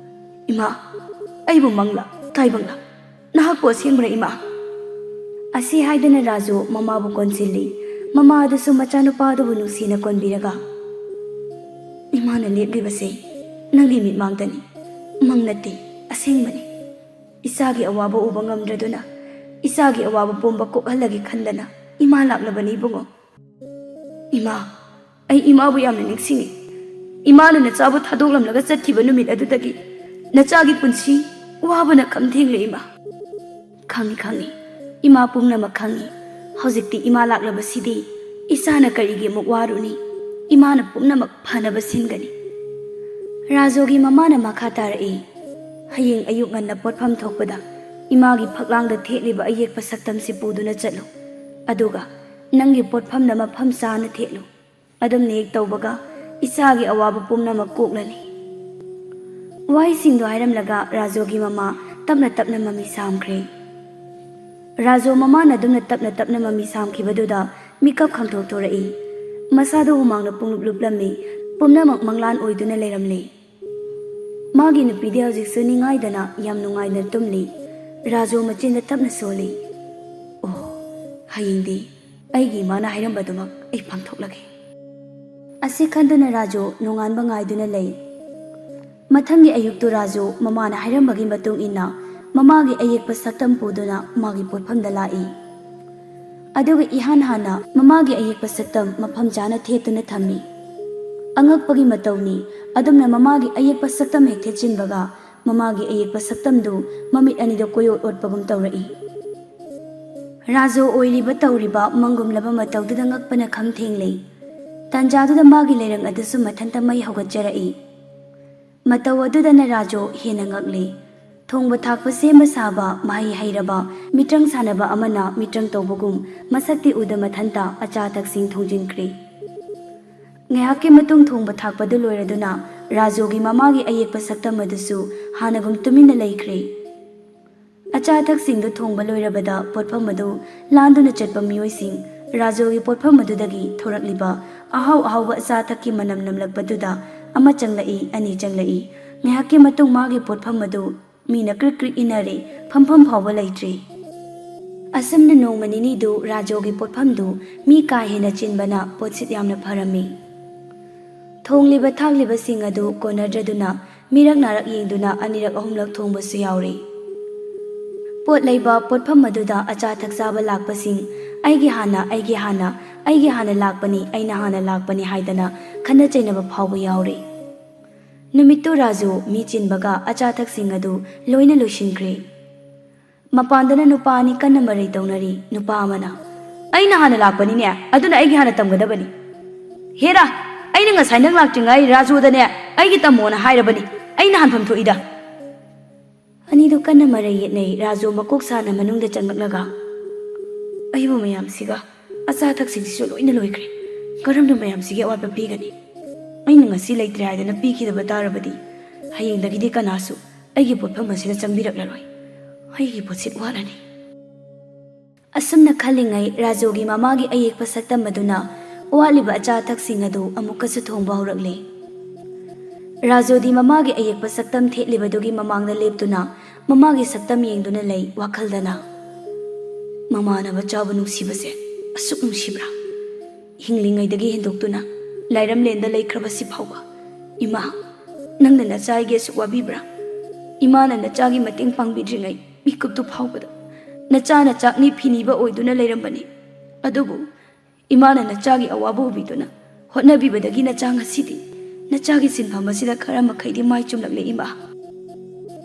"ꯏꯃꯥ, ꯑꯩꯕꯨ ꯃꯪꯂꯥ ꯇꯥꯏꯕꯪꯂꯥ? ꯅꯍꯥꯛꯄꯨ ꯑꯁꯦꯡꯕꯔ, ꯏꯃꯥ?" ꯑꯁꯤ ꯍꯥꯏꯗꯨꯅ ꯔꯥꯖꯨ ꯃꯃꯥꯕꯨ ꯀꯣꯟꯁꯤꯜꯂꯤ꯫ ꯃꯃꯥ ꯑꯗꯨꯁꯨ ꯃꯆꯥꯅꯨꯄꯥ ꯑꯗꯨꯕꯨ ꯅꯨꯡꯁꯤꯅ ꯀꯣꯟꯕꯤꯔꯒ, "ꯏꯃꯥꯅ ꯂꯦꯞꯂꯤꯕꯁꯦ ꯅꯪꯒꯤ ꯃꯤꯠꯃꯥꯡꯗꯅꯤ꯫ ꯃꯪ ꯅꯠꯇꯦ, ꯑꯁꯦꯡꯕꯅꯤ꯫ ꯏꯆꯥꯒꯤ ꯑꯋꯥꯕ ꯎꯕ ꯉꯝꯗ꯭ꯔꯗꯨꯅ ꯏꯆꯥꯒꯤ ꯑꯋꯥꯕ ꯄꯨꯝꯕ ꯀꯣꯛꯍꯜꯂꯒꯦ ꯈꯟꯗꯅ ꯏꯃꯥ ꯂꯥꯛꯂꯕꯅꯤ, ꯏꯕꯨꯡꯉꯣ꯫ ꯏꯃꯥ, ꯑꯩ ꯏꯃꯥꯕꯨ ꯌꯥꯝꯅ ꯅꯤꯡꯁꯤꯡꯉꯤ꯫ ꯏꯃꯥꯅ ꯅꯆꯥꯕꯨ ꯊꯥꯗꯣꯛꯂꯝꯂꯒ ꯆꯠꯈꯤꯕ ꯅꯨꯃꯤꯠ ꯑꯗꯨꯗꯒꯤ ꯅꯆꯥꯒꯤ ꯄꯨꯟꯁꯤ ꯋꯥꯕꯅ ꯈꯝ ꯊꯦꯡꯂꯦ, ꯏꯃꯥ꯫" "ꯈꯪꯉꯤ, ꯈꯪꯉꯤ꯫ ꯏꯃꯥ ꯄꯨꯝꯅꯃꯛ ꯈꯪꯉꯤ꯫ ꯍꯧꯖꯤꯛꯇꯤ ꯏꯃꯥ ꯂꯥꯛꯂꯕꯁꯤꯗꯤ ꯏꯆꯥꯅ ꯀꯔꯤꯒꯤ ꯑꯃꯨꯛ ꯋꯥꯔꯨꯅꯤ? ꯏꯃꯥꯅ ꯄꯨꯝꯅꯃꯛ ꯐꯅꯕ ꯁꯤꯟꯒꯅꯤ꯫" ꯔꯥꯖꯨꯒꯤ ꯃꯃꯥꯅ ꯃꯈꯥ ꯇꯥꯔꯛꯏ, "ꯍꯌꯦꯡ ꯑꯌꯨꯛ ꯉꯟꯅ ꯄꯣꯠꯐꯝ ꯊꯣꯛꯄꯗ ꯏꯃꯥꯒꯤ ꯐꯛꯂꯥꯡꯗ ꯊꯦꯠꯂꯤꯕ ꯑꯌꯦꯛꯄ ꯁꯛꯇꯝꯁꯤ ꯄꯨꯗꯨꯅ ꯆꯠꯂꯨ꯫ ꯑꯗꯨꯒ ꯅꯪꯒꯤ ꯄꯣꯠꯐꯝꯗ ꯃꯐꯝ ꯆꯥꯅ ꯊꯦꯠꯂꯨ꯫ ꯑꯗꯨꯝꯅ ꯍꯦꯛ ꯇꯧꯕꯒ ꯏꯆꯥꯒꯤ ꯑꯋꯥꯕ ꯄꯨꯝꯅꯃꯛ ꯀꯣꯛꯂꯅꯤ꯫" ꯋꯥꯍꯩꯁꯤꯡꯗꯨ ꯍꯥꯏꯔꯝꯂꯒ ꯔꯥꯖꯨꯒꯤ ꯃꯃꯥ ꯇꯞꯅ ꯇꯞꯅ ꯃꯃꯤ ꯁꯥꯝꯈ꯭ꯔꯦ꯫ ꯔꯥꯖꯨ ꯃꯃꯥꯅ ꯑꯗꯨꯝꯅ ꯇꯞꯅ ꯇꯞꯅ ꯃꯃꯤ ꯁꯥꯝꯈꯤꯕꯗꯨꯗ ꯃꯤꯀꯞ ꯈꯪꯊꯣꯛ ꯊꯣꯔꯛꯏ꯫ ꯃꯁꯥꯗꯨ ꯍꯨꯃꯥꯡꯅ ꯄꯨꯡꯂꯨꯞ ꯂꯨꯞꯂꯝꯃꯤ꯫ ꯄꯨꯝꯅꯃꯛ ꯃꯪꯂꯥꯟ ꯑꯣꯏꯗꯨꯅ ꯂꯩꯔꯝꯂꯦ꯫ ꯃꯥꯒꯤ ꯅꯨꯄꯤꯗꯤ ꯍꯧꯖꯤꯛꯁꯨ ꯅꯤꯡꯉꯥꯏꯗꯅ ꯌꯥꯝ ꯅꯨꯡꯉꯥꯏꯅ ꯇꯨꯝꯂꯤ꯫ ꯔꯥꯖꯨ ꯃꯆꯤꯟꯗ ꯇꯞꯅ ꯁꯣꯜꯂꯤ꯫ "ꯑꯣ, ꯍꯌꯦꯡꯗꯤ ꯑꯩꯒꯤ ꯏꯃꯥꯅ ꯍꯥꯏꯔꯝꯕꯗꯨꯃꯛ ꯑꯩ ꯄꯥꯡꯊꯣꯛꯂꯒꯦ꯫" ꯑꯁꯤ ꯈꯟꯗꯨꯅ ꯔꯥꯖꯨ ꯅꯣꯡꯉꯥꯟꯕ ꯉꯥꯏꯗꯨꯅ ꯂꯩ꯫ ꯃꯊꯪꯒꯤ ꯑꯌꯨꯛꯇꯨ ꯔꯥꯖꯨ ꯃꯃꯥꯅ ꯍꯥꯏꯔꯝꯕꯒꯤ ꯃꯇꯨꯡ ꯏꯟꯅ ꯃꯃꯥꯒꯤ ꯑꯌꯦꯛꯄ ꯁꯛꯇꯝ ꯄꯨꯗꯨꯅ ꯃꯥꯒꯤ ꯄꯣꯠꯐꯝꯗ ꯂꯥꯛꯏ꯫ ꯑꯗꯨꯒ ꯏꯍꯥꯟ ꯍꯥꯟꯅ ꯃꯃꯥꯒꯤ ꯑꯌꯦꯛꯄ ꯁꯛꯇꯝ ꯃꯐꯝ ꯆꯥꯅ ꯊꯦꯠꯇꯨꯅ ꯊꯝꯃꯤ꯫ ꯑꯉꯛꯄꯒꯤ ꯃꯇꯧꯅꯤ, ꯑꯗꯨꯝꯅ ꯃꯃꯥꯒꯤ ꯑꯌꯦꯛꯄ ꯁꯛꯇꯝ ꯍꯦꯛ ꯊꯦꯠꯆꯤꯟꯕꯒ ꯃꯃꯥꯒꯤ ꯑꯌꯦꯛꯄ ꯁꯛꯇꯝꯗꯨ ꯃꯃꯤꯠ ꯑꯅꯤꯗ ꯀꯣꯏꯑꯣꯠ ꯑꯣꯠꯄꯒꯨꯝ ꯇꯧꯔꯛꯏ꯫ ꯔꯥꯖꯨ ꯑꯣꯏꯔꯤꯕ ꯇꯧꯔꯤꯕ ꯃꯪꯒꯨꯝꯂꯕ ꯃꯇꯧꯗꯨꯗ ꯉꯛꯄꯅ ꯈꯝ ꯊꯦꯡꯂꯦ꯫ ꯇꯥꯟꯖꯥꯗꯨꯗ ꯃꯥꯒꯤ ꯂꯩꯔꯪ ꯑꯗꯨꯁꯨ ꯃꯊꯟꯇ ꯃꯩ ꯍꯧꯒꯠꯆꯔꯛꯏ꯫ ꯃꯇꯧ ꯑꯗꯨꯗꯅ ꯔꯥꯖꯨ ꯍꯦꯟꯅ ꯉꯛꯂꯤ꯫ ꯊꯣꯡꯕ ꯊꯥꯛꯄ ꯁꯦꯝꯕ ꯁꯥꯕ ꯃꯍꯩ ꯍꯩꯔꯕ ꯃꯤꯇ꯭ꯔꯪ ꯁꯥꯟꯅꯕ ꯑꯃꯅ ꯃꯤꯇ꯭ꯔꯪ ꯇꯧꯕꯒꯨꯝ ꯃꯁꯛꯇꯤ ꯎꯗ ꯃꯊꯟꯇ ꯑꯆꯥ ꯑꯊꯛꯁꯤꯡ ꯊꯣꯡꯖꯤꯟꯈ꯭ꯔꯦ꯫ ꯉꯥꯏꯍꯥꯛꯀꯤ ꯃꯇꯨꯡ ꯊꯣꯡꯕ ꯊꯥꯛꯄꯗꯨ ꯂꯣꯏꯔꯗꯨꯅ ꯔꯥꯖꯨꯒꯤ ꯃꯃꯥꯒꯤ ꯑꯌꯦꯛꯄ ꯁꯛꯇꯝ ꯑꯗꯨꯁꯨ ꯍꯥꯟꯅꯒꯨꯝ ꯇꯨꯃꯤꯟꯅ ꯂꯩꯈ꯭ꯔꯦ꯫ ꯑꯆꯥ ꯑꯊꯛꯁꯤꯡꯗꯨ ꯊꯣꯡꯕ ꯂꯣꯏꯔꯕꯗ ꯄꯣꯠꯐꯝ ꯑꯗꯨ ꯂꯥꯟꯗꯨꯅ ꯆꯠꯄ ꯃꯤꯑꯣꯏꯁꯤꯡ ꯔꯥꯖꯨꯒꯤ ꯄꯣꯠꯐꯝ ꯑꯗꯨꯗꯒꯤ ꯊꯣꯔꯛꯂꯤꯕ ꯑꯍꯥꯎ ꯑꯍꯥꯎꯕ ꯑꯆꯥ ꯑꯊꯛꯀꯤ ꯃꯅꯝ ꯅꯝꯂꯛꯄꯗꯨꯗ ꯑꯃ ꯆꯪꯂꯛꯏ, ꯑꯅꯤ ꯆꯪꯂꯛꯏ꯫ ꯉꯥꯏꯍꯥꯛꯀꯤ ꯃꯇꯨꯡ ꯃꯥꯒꯤ ꯄꯣꯠꯐꯝ ꯑꯗꯨ ꯃꯤꯅ ꯀ꯭ꯔꯤꯛ ꯀ꯭ꯔꯤꯛ ꯏꯟꯅꯔꯦ, ꯐꯝꯐꯝ ꯐꯥꯎꯕ ꯂꯩꯇ꯭ꯔꯦ꯫ ꯑꯁꯨꯝꯅ ꯅꯣꯡꯃ ꯅꯤꯅꯤꯗꯨ ꯔꯥꯖꯣꯒꯤ ꯄꯣꯠꯐꯝꯗꯨ ꯃꯤ ꯀꯥ ꯍꯦꯟꯅ ꯆꯤꯟꯕꯅ ꯄꯣꯠꯁꯤꯠ ꯌꯥꯝꯅ ꯐꯔꯝꯃꯤ꯫ ꯊꯣꯡꯂꯤꯕ ꯊꯥꯛꯂꯤꯕꯁꯤꯡ ꯑꯗꯨ ꯀꯣꯟꯅꯗ꯭ꯔꯗꯨꯅ ꯃꯤꯔꯛ ꯅꯥꯔꯛ ꯌꯦꯡꯗꯨꯅ ꯑꯅꯤꯔꯛ ꯑꯍꯨꯝꯂꯛ ꯊꯣꯡꯕꯁꯨ ꯌꯥꯎꯔꯦ꯫ ꯄꯣꯠ ꯂꯩꯕ ꯄꯣꯠꯐꯝ ꯑꯗꯨꯗ ꯑꯆꯥ ꯑꯊꯛ ꯆꯥꯕ ꯂꯥꯛꯄꯁꯤꯡ "ꯑꯩꯒꯤ ꯍꯥꯟꯅ, ꯑꯩꯒꯤ ꯍꯥꯟꯅ, ꯑꯩꯒꯤ ꯍꯥꯟꯅ ꯂꯥꯛꯄꯅꯤ, ꯑꯩꯅ ꯍꯥꯟꯅ ꯂꯥꯛꯄꯅꯤ" ꯍꯥꯏꯗꯅ ꯈꯠꯅ ꯆꯩꯅꯕ ꯐꯥꯎꯕ ꯌꯥꯎꯔꯦ꯫ ꯅꯨꯃꯤꯠꯇꯨ ꯔꯥꯖꯨ ꯃꯤ ꯆꯤꯟꯕꯒ ꯑꯆꯥ ꯑꯊꯛꯁꯤꯡ ꯑꯗꯨ ꯂꯣꯏꯅ ꯂꯣꯏꯁꯤꯟꯈ꯭ꯔꯦ꯫ ꯃꯄꯥꯟꯗꯅ ꯅꯨꯄꯥ ꯑꯅꯤ ꯀꯟꯅ ꯃꯔꯩ ꯇꯧꯅꯔꯤ꯫ ꯅꯨꯄꯥ ꯑꯃꯅ, "ꯑꯩꯅ ꯍꯥꯟꯅ ꯂꯥꯛꯄꯅꯤꯅꯦ, ꯑꯗꯨꯅ ꯑꯩꯒꯤ ꯍꯥꯟꯅ ꯇꯝꯒꯗꯕꯅꯤ꯫ ꯍꯦꯔꯥ, ꯑꯩꯅ ꯉꯁꯥꯏ ꯅꯪ ꯂꯥꯛꯇ꯭ꯔꯤꯉꯩ ꯔꯥꯖꯨꯗꯅꯦ ꯑꯩꯒꯤ ꯇꯝꯃꯣꯅ ꯍꯥꯏꯔꯕꯅꯤ꯫ ꯑꯩꯅ ꯍꯥꯟꯐꯝ ꯊꯣꯛꯏꯗ꯫" ꯑꯅꯤꯗꯨ ꯀꯟꯅ ꯃꯔꯩ ꯌꯦꯠꯅꯩ꯫ ꯔꯥꯖꯨ ꯃꯀꯣꯛ ꯁꯥꯅ ꯃꯅꯨꯡꯗ ꯆꯪꯂꯛꯂꯒ, "ꯑꯩꯕꯨ ꯃꯌꯥꯝꯁꯤꯒ ꯑꯆꯥ ꯑꯊꯛꯁꯤꯡꯁꯤꯁꯨ ꯂꯣꯏꯅ ꯂꯣꯏꯈ꯭ꯔꯦ꯫ ꯀꯔꯝꯅ ꯃꯌꯥꯝꯁꯤꯒꯤ ꯑꯋꯥꯠꯄ ꯄꯤꯒꯅꯤ? ꯑꯩꯅ ꯉꯁꯤ ꯂꯩꯇ꯭ꯔꯦ ꯍꯥꯏꯗꯅ ꯄꯤꯈꯤꯗꯕ ꯇꯥꯔꯕꯗꯤ ꯍꯌꯦꯡꯗꯒꯤꯗꯤ ꯀꯅꯥꯁꯨ ꯑꯩꯒꯤ ꯄꯣꯠꯐꯝ ꯑꯁꯤꯗ ꯆꯪꯕꯤꯔꯛꯂꯔꯣꯏ꯫ ꯑꯩꯒꯤ ꯄꯣꯠꯁꯤꯠ ꯋꯥꯠꯂꯅꯤ꯫" ꯑꯁꯨꯝꯅ ꯈꯜꯂꯤꯉꯩ ꯔꯥꯖꯨꯒꯤ ꯃꯃꯥꯒꯤ ꯑꯌꯦꯛꯄ ꯁꯛꯇꯝ ꯑꯗꯨꯅ ꯋꯥꯠꯂꯤꯕ ꯑꯆꯥ ꯑꯊꯛꯁꯤꯡ ꯑꯗꯨ ꯑꯃꯨꯛꯀꯁꯨ ꯊꯣꯡꯕ ꯍꯧꯔꯛꯂꯦ꯫ ꯔꯥꯖꯨꯗꯤ ꯃꯃꯥꯒꯤ ꯑꯌꯦꯛꯄ ꯁꯛꯇꯝ ꯊꯦꯠꯂꯤꯕꯗꯨꯒꯤ ꯃꯃꯥꯡꯗ ꯂꯦꯞꯇꯨꯅ ꯃꯃꯥꯒꯤ ꯁꯛꯇꯝ ꯌꯦꯡꯗꯨꯅ ꯂꯩ ꯋꯥꯈꯜꯗꯅ꯫ "ꯃꯃꯥꯟꯅꯕ ꯆꯥꯕ ꯅꯨꯡꯁꯤꯕꯁꯦ ꯑꯁꯨꯛ ꯅꯨꯡꯁꯤꯕ꯭ꯔꯥ? ꯍꯤꯡꯂꯤꯉꯩꯗꯒꯤ ꯍꯦꯟꯗꯣꯛꯇꯨꯅ ꯂꯥꯏꯔꯝꯂꯦꯟꯗ ꯂꯩꯈ꯭ꯔꯕꯁꯤ ꯐꯥꯎꯕ꯫ ꯏꯃꯥ, ꯅꯪꯅ ꯅꯆꯥꯒꯤ ꯑꯁꯨꯛ ꯋꯥꯕꯤꯕ꯭ꯔꯥ? ꯏꯃꯥꯅ ꯅꯆꯥꯒꯤ ꯃꯇꯦꯡ ꯄꯥꯡꯕꯤꯗ꯭ꯔꯤꯉꯩ ꯃꯤꯀꯨꯞꯇꯨ ꯐꯥꯎꯕꯗ ꯅꯆꯥꯅ ꯆꯥꯛꯅꯤ ꯐꯤꯅꯤꯕ ꯑꯣꯏꯗꯨꯅ ꯂꯩꯔꯝꯕꯅꯤ꯫ ꯑꯗꯨꯕꯨ ꯏꯃꯥꯅ ꯅꯆꯥꯒꯤ ꯑꯋꯥꯕ ꯎꯕꯤꯗꯨꯅ ꯍꯣꯠꯅꯕꯤꯕꯗꯒꯤ ꯅꯆꯥ ꯉꯁꯤꯗꯤ ꯅꯆꯥꯒꯤ ꯁꯤꯟꯐꯝ ꯑꯁꯤꯗ ꯈꯔ ꯃꯈꯩꯗꯤ ꯃꯥꯏ ꯆꯨꯝꯂꯛꯂꯦ ꯏꯃꯥ꯫"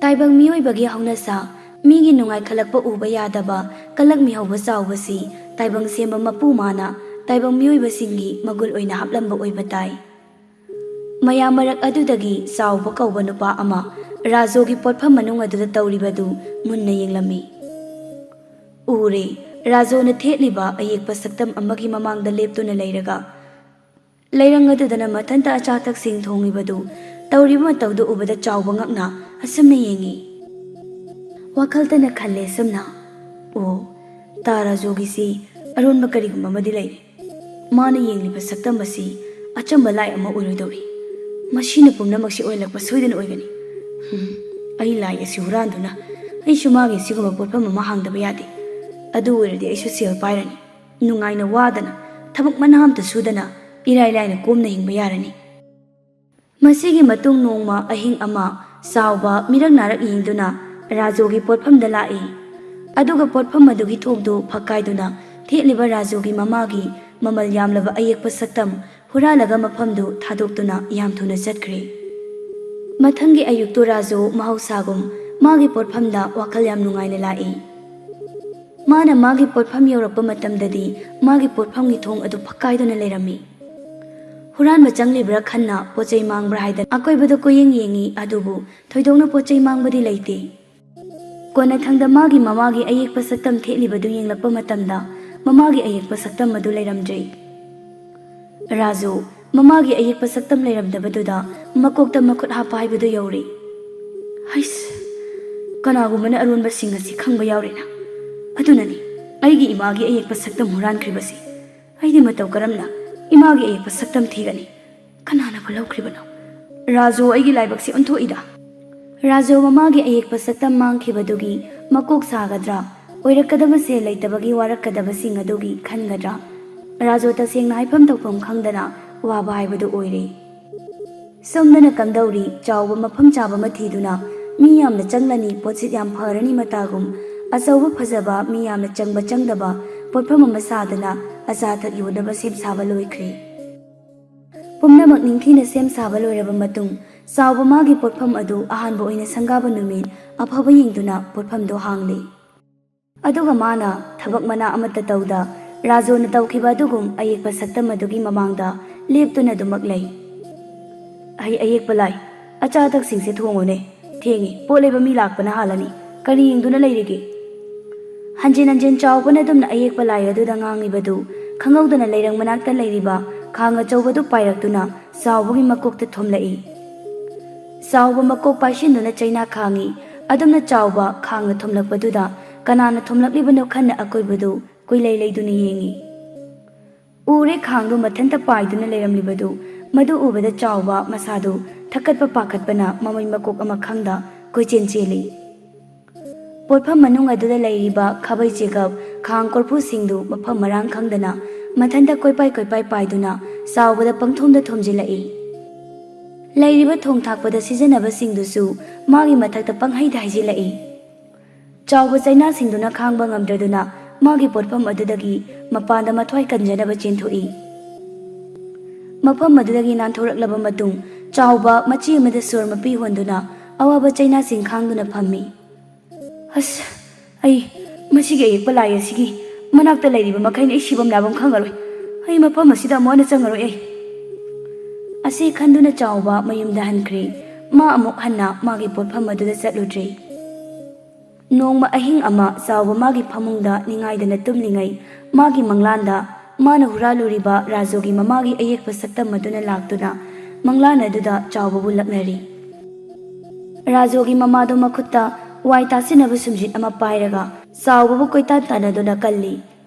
ꯇꯥꯏꯕꯪ ꯃꯤꯑꯣꯏꯕꯒꯤ ꯍꯧꯅꯁꯥ, ꯃꯤꯒꯤ ꯅꯨꯡꯉꯥꯏ ꯈꯜꯂꯛꯄ ꯎꯕ ꯌꯥꯗꯕ ꯀꯂꯛ ꯃꯤꯍꯧꯕ ꯆꯥꯎꯕꯁꯤ ꯇꯥꯏꯕꯪ ꯁꯦꯝꯕ ꯃꯄꯨ ꯃꯥꯅ ꯇꯥꯏꯕꯪ ꯃꯤꯑꯣꯏꯕꯁꯤꯡꯒꯤ ꯃꯒꯨꯟ ꯑꯣꯏꯅ ꯍꯥꯞꯂꯝꯕ ꯑꯣꯏꯕ ꯇꯥꯏ꯫ ꯃꯌꯥꯝ ꯃꯔꯛ ꯑꯗꯨꯗꯒꯤ ꯆꯥꯎꯕ ꯀꯧꯕ ꯅꯨꯄꯥ ꯑꯃ ꯔꯥꯖꯨꯒꯤ ꯄꯣꯠꯐꯝ ꯃꯅꯨꯡ ꯑꯗꯨꯗ ꯇꯧꯔꯤꯕꯗꯨ ꯃꯨꯟꯅ ꯌꯦꯡꯂꯝꯃꯤ꯫ ꯎꯔꯦ, ꯔꯥꯖꯨꯅ ꯊꯦꯠꯂꯤꯕ ꯑꯌꯦꯛꯄ ꯁꯛꯇꯝ ꯑꯃꯒꯤ ꯃꯃꯥꯡꯗ ꯂꯦꯞꯇꯨꯅ ꯂꯩꯔꯒ ꯂꯩꯔꯪ ꯑꯗꯨꯗꯅ ꯃꯊꯟꯇ ꯑꯆꯥ ꯑꯊꯛꯁꯤꯡ ꯊꯣꯡꯂꯤꯕꯗꯨ ꯇꯧꯔꯤꯕ ꯃꯇꯧꯗꯨ ꯎꯕꯗ ꯆꯥꯎꯕ ꯉꯛꯅ ꯑꯁꯨꯝꯅ ꯌꯦꯡꯉꯤ꯫ ꯋꯥꯈꯜꯗꯅ ꯈꯜꯂꯦ ꯑꯁꯨꯝꯅ, "ꯑꯣ, ꯇꯥ ꯔꯥꯖꯨꯒꯤꯁꯤ ꯑꯔꯣꯟꯕ ꯀꯔꯤꯒꯨꯝꯕ ꯑꯃꯗꯤ ꯂꯩꯔꯦ꯫ ꯃꯥꯅ ꯌꯦꯡꯂꯤꯕ ꯁꯛꯇꯝ ꯑꯁꯤ ꯑꯆꯝꯕ ꯂꯥꯏ ꯑꯃ ꯑꯣꯏꯔꯣꯏꯗꯧꯔꯤ꯫ ꯃꯁꯤꯅ ꯄꯨꯝꯅꯃꯛꯁꯤ ꯑꯣꯏꯍꯜꯂꯛꯄ ꯁꯣꯏꯗꯅ ꯑꯣꯏꯒꯅꯤ꯫ ꯍꯨꯝ, ꯑꯩ ꯂꯥꯏ ꯑꯁꯤ ꯍꯨꯔꯥꯟꯗꯨꯅ ꯑꯩꯁꯨ ꯃꯥꯒꯤ ꯑꯁꯤꯒꯨꯝꯕ ꯄꯣꯠꯐꯝ ꯑꯃ ꯍꯥꯡꯗꯕ ꯌꯥꯗꯦ꯫ ꯑꯗꯨ ꯑꯣꯏꯔꯗꯤ ꯑꯩꯁꯨ ꯁꯦꯜ ꯄꯥꯏꯔꯅꯤ꯫ ꯅꯨꯡꯉꯥꯏꯅ ꯋꯥꯗꯅ, ꯊꯕꯛ ꯃꯅꯥ ꯑꯝꯇ ꯁꯨꯗꯅ, ꯏꯔꯥꯏ ꯂꯥꯏꯅ ꯀꯣꯝꯅ ꯍꯤꯡꯕ ꯌꯥꯔꯅꯤ꯫" ꯃꯁꯤꯒꯤ ꯃꯇꯨꯡ ꯅꯣꯡꯃ ꯑꯍꯤꯡ ꯑꯃ ꯆꯥꯎꯕ ꯃꯤꯔꯛ ꯅꯥꯔꯛ ꯌꯦꯡꯗꯨꯅ ꯔꯥꯖꯨꯒꯤ ꯄꯣꯠꯐꯝꯗ ꯂꯥꯛꯏ꯫ ꯑꯗꯨꯒ ꯄꯣꯠꯐꯝ ꯑꯗꯨꯒꯤ ꯊꯣꯡꯗꯨ ꯐꯛꯀꯥꯏꯗꯨꯅ ꯊꯦꯠꯂꯤꯕ ꯔꯥꯖꯨꯒꯤ ꯃꯃꯥꯒꯤ ꯃꯃꯜ ꯌꯥꯝꯂꯕ ꯑꯌꯦꯛꯄ ꯁꯛꯇꯝ ꯍꯨꯔꯥꯜꯂꯒ ꯃꯐꯝꯗꯨ ꯊꯥꯗꯣꯛꯇꯨꯅ ꯌꯥꯝ ꯊꯨꯅ ꯆꯠꯈ꯭ꯔꯦ꯫ ꯃꯊꯪꯒꯤ ꯑꯌꯨꯛꯇꯨ ꯔꯥꯖꯨ ꯃꯍꯧꯁꯥꯒꯨꯝ ꯃꯥꯒꯤ ꯄꯣꯠꯐꯝꯗ ꯋꯥꯈꯜ ꯌꯥꯝ ꯅꯨꯡꯉꯥꯏꯅ ꯂꯥꯛꯏ꯫ ꯃꯥꯅ ꯃꯥꯒꯤ ꯄꯣꯠꯐꯝ ꯌꯧꯔꯛꯄ ꯃꯇꯝꯗꯗꯤ ꯃꯥꯒꯤ ꯄꯣꯠꯐꯝꯒꯤ ꯊꯣꯡ ꯑꯗꯨ ꯐꯛꯀꯥꯏꯗꯨꯅ ꯂꯩꯔꯝꯃꯤ꯫ ꯍꯨꯔꯥꯟꯕ ꯆꯪꯂꯤꯕ꯭ꯔꯥ ꯈꯟꯅ ꯄꯣꯠ ꯆꯩ ꯃꯥꯡꯕ꯭ꯔꯥ ꯍꯥꯏꯗꯅ ꯑꯀꯣꯏꯕꯗ ꯀꯣꯏꯌꯦꯡ ꯌꯦꯡꯉꯤ, ꯑꯗꯨꯕꯨ ꯊꯣꯏꯗꯣꯛꯅ ꯄꯣꯠ ꯆꯩ ꯃꯥꯡꯕꯗꯤ ꯂꯩꯇꯦ꯫ ꯀꯣꯟꯅꯊꯪꯗ ꯃꯥꯒꯤ ꯃꯃꯥꯒꯤ ꯑꯌꯦꯛꯄ ꯁꯛꯇꯝ ꯊꯦꯠꯂꯤꯕꯗꯨ ꯌꯦꯡꯂꯛꯄ ꯃꯇꯝꯗ ꯃꯃꯥꯒꯤ ꯑꯌꯦꯛꯄ ꯁꯛꯇꯝ ꯑꯗꯨ ꯂꯩꯔꯝꯗ꯭ꯔꯦ꯫ ꯔꯥꯖꯨ ꯃꯃꯥꯒꯤ ꯑꯌꯦꯛꯄ ꯁꯛꯇꯝ ꯂꯩꯔꯝꯗꯕꯗꯨꯗ ꯃꯀꯣꯛꯇ ꯃꯈꯨꯠ ꯍꯥꯞꯄ ꯍꯥꯏꯕꯗꯨ ꯌꯧꯔꯦ꯫ "ꯍꯩꯁ, ꯀꯅꯥꯒꯨꯝꯕꯅ ꯑꯔꯣꯟꯕꯁꯤꯡ ꯑꯁꯤ ꯈꯪꯕ ꯌꯥꯎꯔꯦꯅ꯫ ꯑꯗꯨꯅꯅꯤ ꯑꯩꯒꯤ ꯏꯃꯥꯒꯤ ꯑꯌꯦꯛꯄ ꯁꯛꯇꯝ ꯍꯨꯔꯥꯟꯈ꯭ꯔꯤꯕꯁꯤ꯫ ꯑꯩꯗꯤ ꯃꯇꯧ ꯀꯔꯝꯅ ꯏꯃꯥꯒꯤ ꯑꯌꯦꯛꯄ ꯁꯛꯇꯝ ꯊꯤꯒꯅꯤ? ꯀꯅꯥꯅꯕꯨ ꯂꯧꯈ꯭ꯔꯤꯕꯅꯣ? ꯔꯥꯖꯨ, ꯑꯩꯒꯤ ꯂꯥꯏꯕꯛꯁꯤ ꯑꯣꯟꯊꯣꯛꯏꯗ꯫" ꯔꯥꯖꯨ ꯃꯃꯥꯒꯤ ꯑꯌꯦꯛꯄ ꯁꯛꯇꯝ ꯃꯥꯡꯈꯤꯕꯗꯨꯒꯤ ꯃꯀꯣꯛ ꯁꯥꯒꯗ꯭ꯔꯥ, ꯑꯣꯏꯔꯛꯀꯗꯕ ꯁꯦꯜ ꯂꯩꯇꯕꯒꯤ ꯋꯥꯔꯛꯀꯗꯕꯁꯤꯡ ꯑꯗꯨꯒꯤ ꯈꯟꯒꯗ꯭ꯔꯥ, ꯔꯥꯖꯨ ꯇꯁꯦꯡꯅ ꯍꯥꯏꯐꯝ ꯇꯧꯐꯝ ꯈꯪꯗꯅ ꯋꯥꯕ ꯍꯥꯏꯕꯗꯨ ꯑꯣꯏꯔꯦ꯫ ꯁꯣꯝꯗꯅ ꯀꯝꯗꯧꯔꯤ, ꯆꯥꯎꯕ ꯃꯐꯝ ꯆꯥꯕ ꯑꯃ ꯊꯤꯗꯨꯅ ꯃꯤ ꯌꯥꯝꯅ ꯆꯪꯂꯅꯤ, ꯄꯣꯠꯁꯤꯠ ꯌꯥꯝ ꯐꯔꯅꯤ ꯃꯇꯥꯒꯨꯝ ꯑꯆꯧꯕ ꯐꯖꯕ ꯃꯤ ꯌꯥꯝꯅ ꯆꯪꯕ ꯆꯪꯗꯕ ꯄꯣꯠꯐꯝ ꯑꯃ ꯁꯥꯗꯨꯅ ꯑꯆꯥ ꯑꯊꯛ ꯌꯣꯟꯅꯕ ꯁꯦꯝ ꯁꯥꯕ ꯂꯣꯏꯈ꯭ꯔꯦ꯫ ꯄꯨꯝꯅꯃꯛ ꯅꯤꯡꯊꯤꯅ ꯁꯦꯝ ꯁꯥꯕ ꯂꯣꯏꯔꯕ ꯃꯇꯨꯡ, ꯆꯥꯎꯕ ꯃꯥꯒꯤ ꯄꯣꯠꯐꯝ ꯑꯗꯨ ꯑꯍꯥꯟꯕ ꯑꯣꯏꯅ ꯁꯪꯒꯥꯕ ꯅꯨꯃꯤꯠ ꯑꯐꯕ ꯌꯦꯡꯗꯨꯅ ꯄꯣꯠꯐꯝꯗꯣ ꯍꯥꯡꯂꯤ꯫ ꯑꯗꯨꯒ ꯃꯥꯅ ꯊꯕꯛ ꯃꯅꯥ ꯑꯃꯠꯇ ꯇꯧꯗ, ꯔꯥꯖꯨꯅ ꯇꯧꯈꯤꯕ ꯑꯗꯨꯒꯨꯝ ꯑꯌꯦꯛꯄ ꯁꯛꯇꯝ ꯑꯗꯨꯒꯤ ꯃꯃꯥꯡꯗ ꯂꯦꯞꯇꯨꯅ ꯑꯗꯨꯃꯛ ꯂꯩ꯫ "ꯑꯩ ꯑꯌꯦꯛꯄ ꯂꯥꯏ, ꯑꯆꯥ ꯑꯊꯛꯁꯤꯡꯁꯦ ꯊꯣꯡꯉꯨꯅꯦ, "ꯊꯦꯡꯉꯤ, ꯄꯣꯠ ꯂꯩꯕ ꯃꯤ ꯂꯥꯛꯄꯅ ꯍꯥꯜꯂꯅꯤ꯫ ꯀꯔꯤ ꯌꯦꯡꯗꯨꯅ ꯂꯩꯔꯤꯒꯦ?" ꯍꯟꯖꯤꯟ ꯍꯟꯖꯤꯟ ꯆꯥꯎꯕꯅ ꯑꯗꯨꯝꯅ ꯑꯌꯦꯛꯄ ꯂꯥꯏ ꯑꯗꯨꯗ ꯉꯥꯡꯂꯤꯕꯗꯨ ꯈꯪꯍꯧꯗꯅ ꯂꯩꯔꯪ ꯃꯅꯥꯛꯇ ꯂꯩꯔꯤꯕ ꯈꯥꯡ ꯑꯆꯧꯕꯗꯨ ꯄꯥꯏꯔꯛꯇꯨꯅ ꯆꯥꯎꯕꯒꯤ ꯃꯀꯣꯛꯇ ꯊꯣꯝꯂꯛꯏ꯫ ꯆꯥꯎꯕ ꯃꯀꯣꯛ ꯄꯥꯏꯁꯤꯟꯗꯨꯅ ꯆꯩꯅꯥ ꯈꯥꯡꯏ꯫ ꯑꯗꯨꯝꯅ ꯆꯥꯎꯕ ꯈꯥꯡꯅ ꯊꯣꯝꯂꯛꯄꯗꯨꯗ ꯀꯅꯥꯅ ꯊꯣꯝꯂꯛꯂꯤꯕꯅꯣ ꯈꯟꯅ ꯑꯀꯣꯏꯕꯗꯨ ꯀꯨꯏꯂꯩ ꯂꯩꯗꯨꯅ ꯌꯦꯡꯏ꯫ ꯎꯔꯦ, ꯈꯥꯡꯗꯨ ꯃꯊꯟꯇ ꯄꯥꯏꯗꯨꯅ ꯂꯩꯔꯝꯂꯤꯕꯗꯨ꯫ ꯃꯗꯨ ꯎꯕꯗ ꯆꯥꯎꯕ ꯃꯁꯥꯗꯨ ꯊꯛꯀꯠꯄ ꯄꯥꯈꯠꯄꯅ ꯃꯃꯩ ꯃꯀꯣꯛ ꯑꯃ ꯈꯪꯗ ꯀꯣꯏꯆꯦꯟ ꯆꯦꯜꯂꯤ꯫ ꯄꯣꯠꯐꯝ ꯃꯅꯨꯡ ꯑꯗꯨꯗ ꯂꯩꯔꯤꯕ ꯈꯥꯕꯩ ꯆꯦꯒꯞ, ꯈꯥꯡ ꯀꯣꯔꯐꯨꯁꯤꯡꯗꯨ ꯃꯐꯝ ꯃꯔꯥꯡ ꯈꯪꯗꯅ ꯃꯊꯟꯇ ꯀꯣꯏꯄꯥꯏ ꯀꯣꯏꯄꯥꯏ ꯄꯥꯏꯗꯨꯅ ꯆꯥꯎꯕꯗ ꯄꯪꯊꯣꯝꯗ ꯊꯣꯝꯖꯤꯜꯂꯛꯏ꯫ ꯂꯩꯔꯤꯕ ꯊꯣꯡ ꯊꯥꯛꯄꯗ ꯁꯤꯖꯤꯟꯅꯕꯁꯤꯡꯗꯨꯁꯨ ꯃꯥꯒꯤ ꯃꯊꯛꯇ ꯄꯪꯍꯩꯗ ꯍꯩꯖꯤꯜꯂꯛꯏ꯫ ꯆꯥꯎꯕ ꯆꯩꯅꯥꯁꯤꯡꯗꯨꯅ ꯈꯥꯡꯕ ꯉꯝꯗ꯭ꯔꯗꯨꯅ ꯃꯥꯒꯤ ꯄꯣꯠꯐꯝ ꯑꯗꯨꯗꯒꯤ ꯃꯄꯥꯟꯗ ꯃꯊ꯭ꯋꯥꯏ ꯀꯟꯖꯅꯕ ꯆꯦꯟꯊꯣꯛꯏ꯫ ꯃꯐꯝ ꯑꯗꯨꯗꯒꯤ ꯅꯥꯟꯊꯣꯔꯛꯂꯕ ꯃꯇꯨꯡ, ꯆꯥꯎꯕ ꯃꯆꯤ ꯑꯃꯗ ꯁꯣꯔ ꯃꯄꯤ ꯍꯣꯟꯗꯨꯅ ꯑꯋꯥꯕ ꯆꯩꯅꯥꯁꯤꯡ ꯈꯥꯡꯗꯨꯅ ꯐꯝꯃꯤ꯫ "ꯑꯁ, ꯑꯩ ꯃꯁꯤꯒꯤ ꯑꯌꯦꯛꯄ ꯂꯥꯏ ꯑꯁꯤꯒꯤ ꯃꯅꯥꯛꯇ ꯂꯩꯔꯤꯕ ꯃꯈꯩꯅ ꯑꯩ ꯁꯤꯐꯝ ꯂꯥꯛꯐꯝ ꯈꯪꯉꯔꯣꯏ꯫ ꯑꯩ ꯃꯐꯝ ꯑꯁꯤꯗ ꯑꯃꯨꯛ ꯍꯟꯅ ꯆꯪꯉꯔꯣꯏ ꯑꯩ꯫" ꯑꯁꯤ ꯈꯟꯗꯨꯅ ꯆꯥꯎꯕ ꯃꯌꯨꯝꯗ ꯍꯟꯈ꯭ꯔꯦ꯫ ꯃꯥ ꯑꯃꯨꯛ ꯍꯟꯅ ꯃꯥꯒꯤ ꯄꯣꯠꯐꯝ ꯑꯗꯨꯗ ꯆꯠꯂꯨꯗ꯭ꯔꯦ꯫ ꯅꯣꯡꯃ ꯑꯍꯤꯡ ꯑꯃ ꯆꯥꯎꯕ ꯃꯥꯒꯤ ꯐꯃꯨꯡꯗ ꯅꯤꯡꯉꯥꯏꯗꯅ ꯇꯨꯝꯂꯤꯉꯩ, ꯃꯥꯒꯤ ꯃꯪꯂꯥꯟꯗ ꯃꯥꯅ ꯍꯨꯔꯥꯜꯂꯨꯔꯤꯕ ꯔꯥꯖꯨꯒꯤ ꯃꯃꯥꯒꯤ ꯑꯌꯦꯛꯄ ꯁꯛꯇꯝ ꯑꯗꯨꯅ ꯂꯥꯛꯇꯨꯅ ꯃꯪꯂꯥꯟ ꯑꯗꯨꯗ ꯆꯥꯎꯕꯕꯨ ꯂꯛꯅꯔꯤ꯫ ꯔꯥꯖꯨꯒꯤ ꯃꯃꯥꯗꯨ ꯃꯈꯨꯠꯇ ꯋꯥꯏ ꯇꯥꯁꯤꯟꯅꯕ ꯁꯨꯝꯖꯤꯠ ꯑꯃ ꯄꯥꯏꯔꯒ ꯆꯥꯎꯕꯕꯨ ꯀꯣꯏꯇꯥꯟ ꯇꯥꯟꯅꯗꯨꯅ ꯀꯜꯂꯤ꯫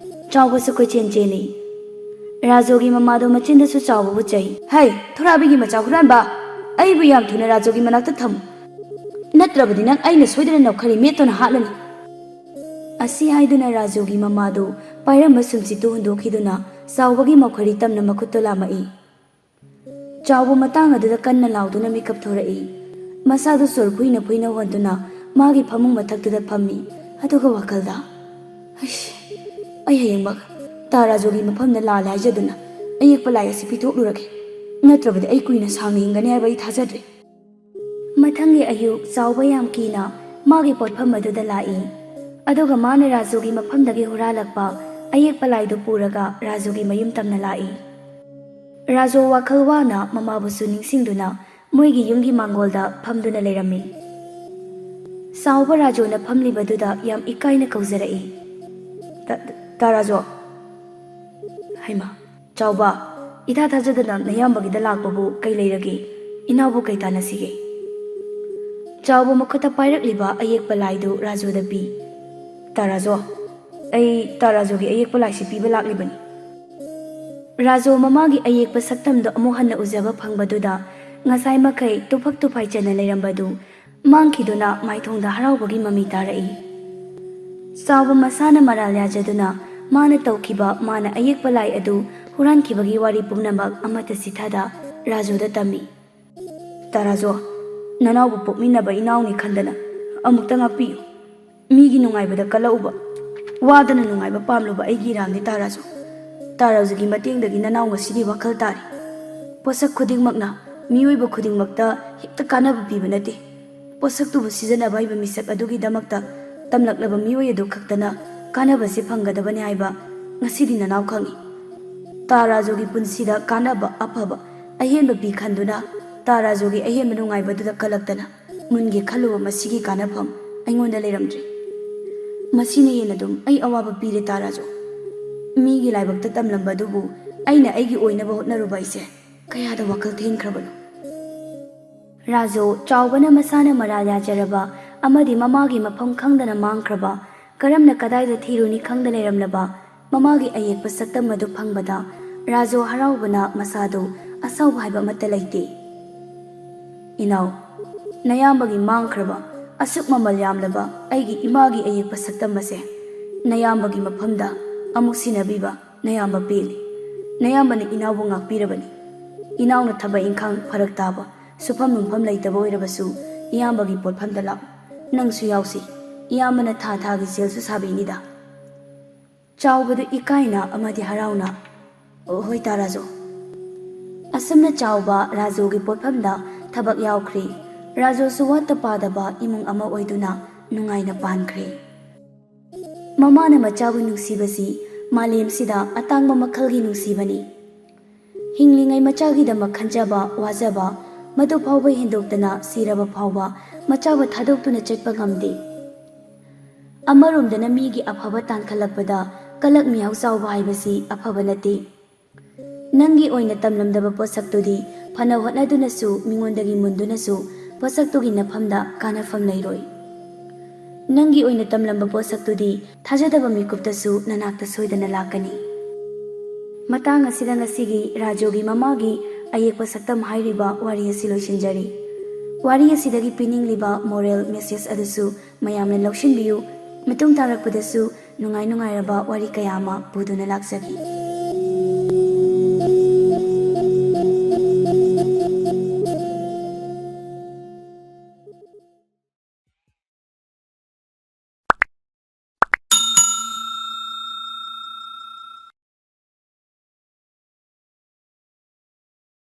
ꯆꯥꯎꯕꯁꯨ ꯀꯣꯏꯆꯦꯟ ꯆꯦꯜꯂꯤ꯫ ꯔꯥꯖꯨꯒꯤ ꯃꯃꯥꯗꯨ ꯃꯆꯤꯟꯗꯁꯨ ꯆꯥꯎꯕꯕꯨ ꯆꯩ꯫ "ꯍꯩ, ꯊꯣꯔꯥꯕꯤꯒꯤ ꯃꯆꯥ ꯍꯨꯔꯥꯟꯕ! ꯑꯩꯕꯨ ꯌꯥꯝ ꯊꯨꯅ ꯔꯥꯖꯨꯒꯤ ꯃꯅꯥꯛꯇ ꯊꯝꯃꯨ꯫ ꯅꯠꯇ꯭ꯔꯕꯗꯤ ꯅꯪ ꯑꯩꯅ ꯁꯣꯏꯗꯅ ꯅꯧꯈꯥꯏꯔꯤ ꯃꯦꯠꯇꯨꯅ ꯍꯥꯠꯂꯅꯤ!" ꯑꯁꯤ ꯍꯥꯏꯗꯨꯅ ꯔꯥꯖꯨꯒꯤ ꯃꯃꯥꯗꯨ ꯄꯥꯏꯔꯝꯕ ꯁꯨꯝꯁꯤꯠꯇꯨ ꯍꯨꯟꯗꯣꯛꯈꯤꯗꯨꯅ ꯆꯥꯎꯕꯒꯤ ꯃꯧꯈꯔꯤ ꯇꯝꯅ ꯃꯈꯨꯠꯇ ꯂꯥꯝꯃꯛꯏ꯫ ꯆꯥꯎꯕ ꯃꯇꯥꯡ ꯑꯗꯨꯗ ꯀꯟꯅ ꯂꯥꯎꯗꯨꯅ ꯃꯤꯀꯞ ꯊꯣꯔꯛꯏ꯫ ꯃꯁꯥꯗꯨ ꯁꯣꯔ ꯐꯨꯏꯅ ꯐꯨꯏꯅ ꯍꯣꯟꯗꯨꯅ ꯃꯥꯒꯤ ꯐꯃꯨꯡ ꯃꯊꯛꯇꯨꯗ ꯐꯝꯃꯤ꯫ ꯑꯗꯨꯒ ꯋꯥꯈꯜꯗ, "ꯑꯩꯁ, ꯑꯩ ꯍꯌꯦꯡꯃꯛ ꯇꯥ ꯔꯥꯖꯨꯒꯤ ꯃꯐꯝꯗ ꯂꯥꯜꯂꯦ ꯍꯥꯏꯖꯗꯨꯅ ꯑꯌꯦꯛꯄ ꯂꯥꯏ ꯑꯁꯤ ꯄꯤꯊꯣꯛꯂꯨꯔꯒꯦ꯫ ꯅꯠꯇ꯭ꯔꯕꯗꯤ ꯑꯩ ꯀꯨꯏꯅ ꯁꯥꯡꯅ ꯍꯤꯡꯒꯅꯤ ꯍꯥꯏꯕ ꯑꯩ ꯊꯥꯖꯗ꯭ꯔꯦ꯫" ꯃꯊꯪꯒꯤ ꯑꯌꯨꯛ ꯆꯥꯎꯕ ꯌꯥꯝ ꯀꯤꯅ ꯃꯥꯒꯤ ꯄꯣꯠꯐꯝ ꯑꯗꯨꯗ ꯂꯥꯛꯏ꯫ ꯑꯗꯨꯒ ꯃꯥꯅ ꯔꯥꯖꯨꯒꯤ ꯃꯐꯝꯗꯒꯤ ꯍꯨꯔꯥꯜꯂꯛꯄ ꯑꯌꯦꯛꯄ ꯂꯥꯏꯗꯨ ꯄꯨꯔꯒ ꯔꯥꯖꯨꯒꯤ ꯃꯌꯨꯝ ꯇꯝꯅ ꯂꯥꯛꯏ꯫ ꯔꯥꯖꯨ ꯋꯥꯈꯜ ꯋꯥꯅ ꯃꯃꯥꯕꯨꯁꯨ ꯅꯤꯡꯁꯤꯡꯗꯨꯅ ꯃꯣꯏꯒꯤ ꯌꯨꯝꯒꯤ ꯃꯥꯡꯒꯣꯜꯗ ꯐꯝꯗꯨꯅ ꯂꯩꯔꯝꯃꯤ꯫ ꯆꯥꯎꯕ ꯔꯥꯖꯨꯅ ꯐꯝꯂꯤꯕꯗꯨꯗ ꯌꯥꯝ ꯏꯀꯥꯏꯅ ꯀꯧꯖꯔꯛꯏ꯫ "ꯇ-, ꯇꯥ ꯔꯥꯖꯨ!" "ꯍꯩꯃꯥ, ꯆꯥꯎꯕ, ꯏꯊꯥ ꯊꯥꯖꯗꯅ ꯅꯌꯥꯝꯕꯒꯤꯗ ꯂꯥꯛꯄꯕꯨ ꯀꯩ ꯂꯩꯔꯒꯦ? ꯏꯅꯥꯎꯕꯨ ꯀꯩ ꯇꯥꯟꯅꯁꯤꯒꯦ?" ꯆꯥꯎꯕ ꯃꯈꯨꯠꯇ ꯄꯥꯏꯔꯛꯂꯤꯕ ꯑꯌꯦꯛꯄ ꯂꯥꯏꯗꯨ ꯔꯥꯖꯨꯗ ꯄꯤ꯫ "ꯇꯥ ꯔꯥꯖꯨ, ꯑꯩ ꯇꯥ ꯔꯥꯖꯨꯒꯤ ꯑꯌꯦꯛꯄ ꯂꯥꯏꯁꯤ ꯄꯤꯕ ꯂꯥꯛꯂꯤꯕꯅꯤ꯫" ꯔꯥꯖꯨ ꯃꯃꯥꯒꯤ ꯑꯌꯦꯛꯄ ꯁꯛꯇꯝꯗꯨ ꯑꯃꯨꯛ ꯍꯟꯅ ꯎꯖꯕ ꯐꯪꯕꯗꯨꯗ ꯉꯁꯥꯏ ꯃꯈꯩ ꯇꯨꯐꯛ ꯇꯨꯐꯥꯏ ꯆꯦꯟꯅ ꯂꯩꯔꯝꯕꯗꯨ ꯃꯥꯡꯈꯤꯗꯨꯅ ꯃꯥꯏꯊꯣꯡꯗ ꯍꯔꯥꯎꯕꯒꯤ ꯃꯃꯤ ꯇꯥꯔꯛꯏ꯫ ꯆꯥꯎꯕ ꯃꯁꯥꯅ ꯃꯔꯥꯜ ꯌꯥꯖꯗꯨꯅ ꯃꯥꯅ ꯇꯧꯈꯤꯕ, ꯃꯥꯅ ꯑꯌꯦꯛꯄ ꯂꯥꯏ ꯑꯗꯨ ꯍꯨꯔꯥꯟꯈꯤꯕꯒꯤ ꯋꯥꯔꯤ ꯄꯨꯝꯅꯃꯛ ꯑꯃꯠꯇ ꯆꯤꯊꯗ ꯔꯥꯖꯨꯗ ꯇꯝꯃꯤ꯫ "ꯇꯥ ꯔꯥꯖꯨ, ꯅꯅꯥꯎꯕꯨ ꯄꯣꯛꯃꯤꯟꯅꯕ ꯏꯅꯥꯎꯅꯤ ꯈꯟꯗꯅ ꯑꯃꯨꯛꯇ ꯉꯥꯛꯄꯤꯌꯨ꯫ ꯃꯤꯒꯤ ꯅꯨꯡꯉꯥꯏꯕꯗ ꯀꯜꯂꯛꯎꯕ, ꯋꯥꯗꯅ ꯅꯨꯡꯉꯥꯏꯕ ꯄꯥꯝꯂꯨꯕ ꯑꯩꯒꯤ ꯏꯔꯥꯜꯅꯤ ꯇꯥ ꯔꯥꯖꯨ꯫ ꯇꯥ ꯔꯥꯖꯨꯒꯤ ꯃꯇꯦꯡꯗꯒꯤ ꯅꯅꯥꯎ ꯉꯁꯤꯗꯤ ꯋꯥꯈꯜ ꯇꯥꯔꯦ꯫ ꯄꯣꯠꯁꯛ ꯈꯨꯗꯤꯡꯃꯛꯅ ꯃꯤꯑꯣꯏꯕ ꯈꯨꯗꯤꯡꯃꯛꯇ ꯍꯦꯛꯇ ꯀꯥꯟꯅꯕ ꯄꯤꯕ ꯅꯠꯇꯦ꯫ ꯄꯣꯠꯁꯛꯇꯨꯕꯨ ꯁꯤꯖꯤꯟꯅꯕ ꯍꯩꯕ ꯃꯤꯁꯛ ꯑꯗꯨꯒꯤꯗꯃꯛꯇ ꯇꯝꯂꯛꯂꯕ ꯃꯤꯑꯣꯏ ꯑꯗꯨ ꯈꯛꯇꯅ ꯀꯥꯟꯅꯕꯁꯤ ꯐꯪꯒꯗꯕꯅꯤ ꯍꯥꯏꯕ ꯉꯁꯤꯗꯤ ꯅꯅꯥꯎ ꯈꯪꯏ꯫ ꯇꯥ ꯔꯥꯖꯨꯒꯤ ꯄꯨꯟꯁꯤꯗ ꯀꯥꯟꯅꯕ, ꯑꯐꯕ, ꯑꯍꯦꯟꯕ ꯄꯤ ꯈꯟꯗꯨꯅ ꯇꯥ ꯔꯥꯖꯨꯒꯤ ꯑꯍꯦꯟꯕ ꯅꯨꯡꯉꯥꯏꯕꯗꯨꯗ ꯀꯜꯂꯛꯇꯅ ꯃꯨꯟꯒꯦ ꯈꯜꯂꯨꯕ ꯃꯁꯤꯒꯤ ꯀꯥꯟꯅꯐꯝ ꯑꯩꯉꯣꯟꯗ ꯂꯩꯔꯝꯗ꯭ꯔꯦ꯫ ꯃꯁꯤꯅ ꯍꯦꯟꯅ ꯑꯗꯨꯝ ꯑꯩ ꯑꯋꯥꯕ ꯄꯤꯔꯦ ꯇꯥ ꯔꯥꯖꯨ꯫ ꯃꯤꯒꯤ ꯂꯥꯏꯕꯛꯇ ꯇꯝꯂꯝꯕ ꯑꯗꯨꯕꯨ ꯑꯩꯅ ꯑꯩꯒꯤ ꯑꯣꯏꯅꯕ ꯍꯣꯠꯅꯔꯨꯕ ꯑꯩꯁꯦ ꯀꯌꯥꯗ ꯋꯥꯈꯜ ꯊꯦꯟꯈ꯭ꯔꯕꯅꯣ꯫" ꯔꯥꯖꯨ ꯆꯥꯎꯕꯅ ꯃꯁꯥꯅ ꯃꯔꯥꯜ ꯌꯥꯖꯔꯕ ꯑꯃꯗꯤ ꯃꯃꯥꯒꯤ ꯃꯐꯝ ꯈꯪꯗꯅ ꯃꯥꯡꯈ꯭ꯔꯕ, ꯀꯔꯝꯅ ꯀꯗꯥꯏꯗ ꯊꯤꯔꯨꯅꯤ ꯈꯪꯗ ꯂꯩꯔꯝꯂꯕ ꯃꯃꯥꯒꯤ ꯑꯌꯦꯛꯄ ꯁꯛꯇꯝ ꯑꯗꯨ ꯐꯪꯕꯗ ꯔꯥꯖꯨ ꯍꯔꯥꯎꯕꯅ ꯃꯁꯥꯗꯨ ꯑꯁꯥꯎꯕ ꯍꯥꯏꯕ ꯑꯃꯠꯇ ꯂꯩꯇꯦ꯫ "ꯏꯅꯥꯎ, ꯅꯌꯥꯝꯕꯒꯤ ꯃꯥꯡꯈ꯭ꯔꯕ, ꯑꯁꯨꯛ ꯃꯃꯜ ꯌꯥꯝꯂꯕ ꯑꯩꯒꯤ ꯏꯃꯥꯒꯤ ꯑꯌꯦꯛꯄ ꯁꯛꯇꯝ ꯑꯁꯦ ꯅꯌꯥꯝꯕꯒꯤ ꯃꯐꯝꯗ ꯑꯃꯨꯛ ꯁꯤꯟꯅꯕꯤꯕ ꯅꯌꯥꯝꯕ ꯄꯦꯜꯂꯤ꯫ ꯅꯌꯥꯝꯕꯅ ꯏꯅꯥꯎꯕꯨ ꯉꯥꯛꯄꯤꯔꯕꯅꯤ꯫ ꯏꯅꯥꯎꯅ ꯊꯕꯛ ꯏꯪꯈꯥꯡ ꯐꯔꯛ ꯇꯥꯕ, ꯁꯨꯐꯝ ꯅꯣꯝꯐꯝ ꯂꯩꯇꯕ ꯑꯣꯏꯔꯕꯁꯨ ꯏꯌꯥꯝꯕꯒꯤ ꯄꯣꯠꯐꯝꯗ ꯂꯥꯛꯎ꯫ ꯅꯪꯁꯨ ꯌꯥꯎꯁꯤ꯫ ꯏꯌꯥꯝꯕꯅ ꯊꯥ ꯊꯥꯒꯤ ꯁꯦꯜꯁꯨ ꯁꯥꯕꯤꯅꯤꯗ꯫" ꯆꯥꯎꯕꯗꯨ ꯏꯀꯥꯏꯅ ꯑꯃꯗꯤ ꯍꯔꯥꯎꯅ, "ꯑꯣ, ꯍꯣꯏ ꯇꯥ ꯔꯥꯖꯨ꯫" ꯑꯁꯨꯝꯅ ꯆꯥꯎꯕ ꯔꯥꯖꯨꯒꯤ ꯄꯣꯠꯐꯝꯗ ꯊꯕꯛ ꯌꯥꯎꯈ꯭ꯔꯦ꯫ ꯔꯥꯖꯨꯁꯨ ꯋꯥꯠꯇ ꯄꯥꯗꯕ ꯏꯃꯨꯡ ꯑꯃ ꯑꯣꯏꯗꯨꯅ ꯅꯨꯡꯉꯥꯏꯅ ꯄꯥꯟꯈ꯭ꯔꯦ꯫ ꯃꯃꯥꯅ ꯃꯆꯥꯕꯨ ꯅꯨꯡꯁꯤꯕꯁꯤ ꯃꯥꯂꯦꯝꯁꯤꯗ ꯑꯇꯥꯡꯕ ꯃꯈꯜꯒꯤ ꯅꯨꯡꯁꯤꯕꯅꯤ꯫ ꯍꯤꯡꯂꯤꯉꯩ ꯃꯆꯥꯒꯤꯗꯃꯛ ꯈꯟꯖꯕ, ꯋꯥꯖꯕ, ꯃꯗꯨ ꯐꯥꯎꯕ ꯍꯦꯟꯗꯣꯛꯇꯅ ꯁꯤꯔꯕ ꯐꯥꯎꯕ ꯃꯆꯥꯕꯨ ꯊꯥꯗꯣꯛꯇꯨꯅ ꯆꯠꯄ ꯉꯝꯗꯦ꯫ ꯑꯃꯔꯣꯝꯗꯅ ꯃꯤꯒꯤ ꯑꯐꯕ ꯇꯥꯟꯈꯠꯂꯛꯄꯗ ꯀꯂꯛ ꯃꯤꯍꯥꯎ ꯆꯥꯎꯕ ꯍꯥꯏꯕꯁꯤ ꯑꯐꯕ ꯅꯠꯇꯦ꯫ ꯅꯪꯒꯤ ꯑꯣꯏꯅ ꯇꯝꯂꯝꯗꯕ ꯄꯣꯠꯁꯛꯇꯨꯗꯤ ꯐꯅ ꯍꯣꯠꯅꯗꯨꯅꯁꯨ ꯃꯤꯉꯣꯟꯗꯒꯤ ꯃꯨꯟꯗꯨꯅꯁꯨ ꯄꯣꯠꯁꯛꯇꯨꯒꯤ ꯅꯐꯝꯗ ꯀꯥꯟꯅꯐꯝ ꯂꯩꯔꯣꯏ꯫ ꯅꯪꯒꯤ ꯑꯣꯏꯅ ꯇꯝꯂꯝꯕ ꯄꯣꯠꯁꯛꯇꯨꯗꯤ ꯊꯥꯖꯗꯕ ꯃꯤꯀꯨꯞꯇꯁꯨ ꯅꯅꯥꯛꯇ ꯁꯣꯏꯗꯅ ꯂꯥꯛꯀꯅꯤ꯫ ꯃꯇꯥꯡ ꯑꯁꯤꯗ ꯉꯁꯤꯒꯤ ꯔꯥꯖꯣꯒꯤ ꯃꯃꯥꯒꯤ ꯑꯌꯦꯛꯄ ꯁꯛꯇꯝ ꯍꯥꯏꯔꯤꯕ ꯋꯥꯔꯤ ꯑꯁꯤ ꯂꯣꯏꯁꯤꯟꯖꯔꯤ꯫ ꯋꯥꯔꯤ ꯑꯁꯤꯗꯒꯤ ꯄꯤꯅꯤꯡꯂꯤꯕ moral message ꯑꯗꯨꯁꯨ ꯃꯌꯥꯝꯅ ꯂꯧꯁꯤꯟꯕꯤꯌꯨ꯫ ꯃꯇꯨꯡ ꯇꯥꯔꯛꯄꯗꯁꯨ ꯅꯨꯡꯉꯥꯏ ꯅꯨꯡꯉꯥꯏꯔꯕ ꯋꯥꯔꯤ ꯀꯌꯥ ꯑꯃ ꯄꯨꯗꯨꯅ ꯂꯥꯛꯆꯒꯦ꯫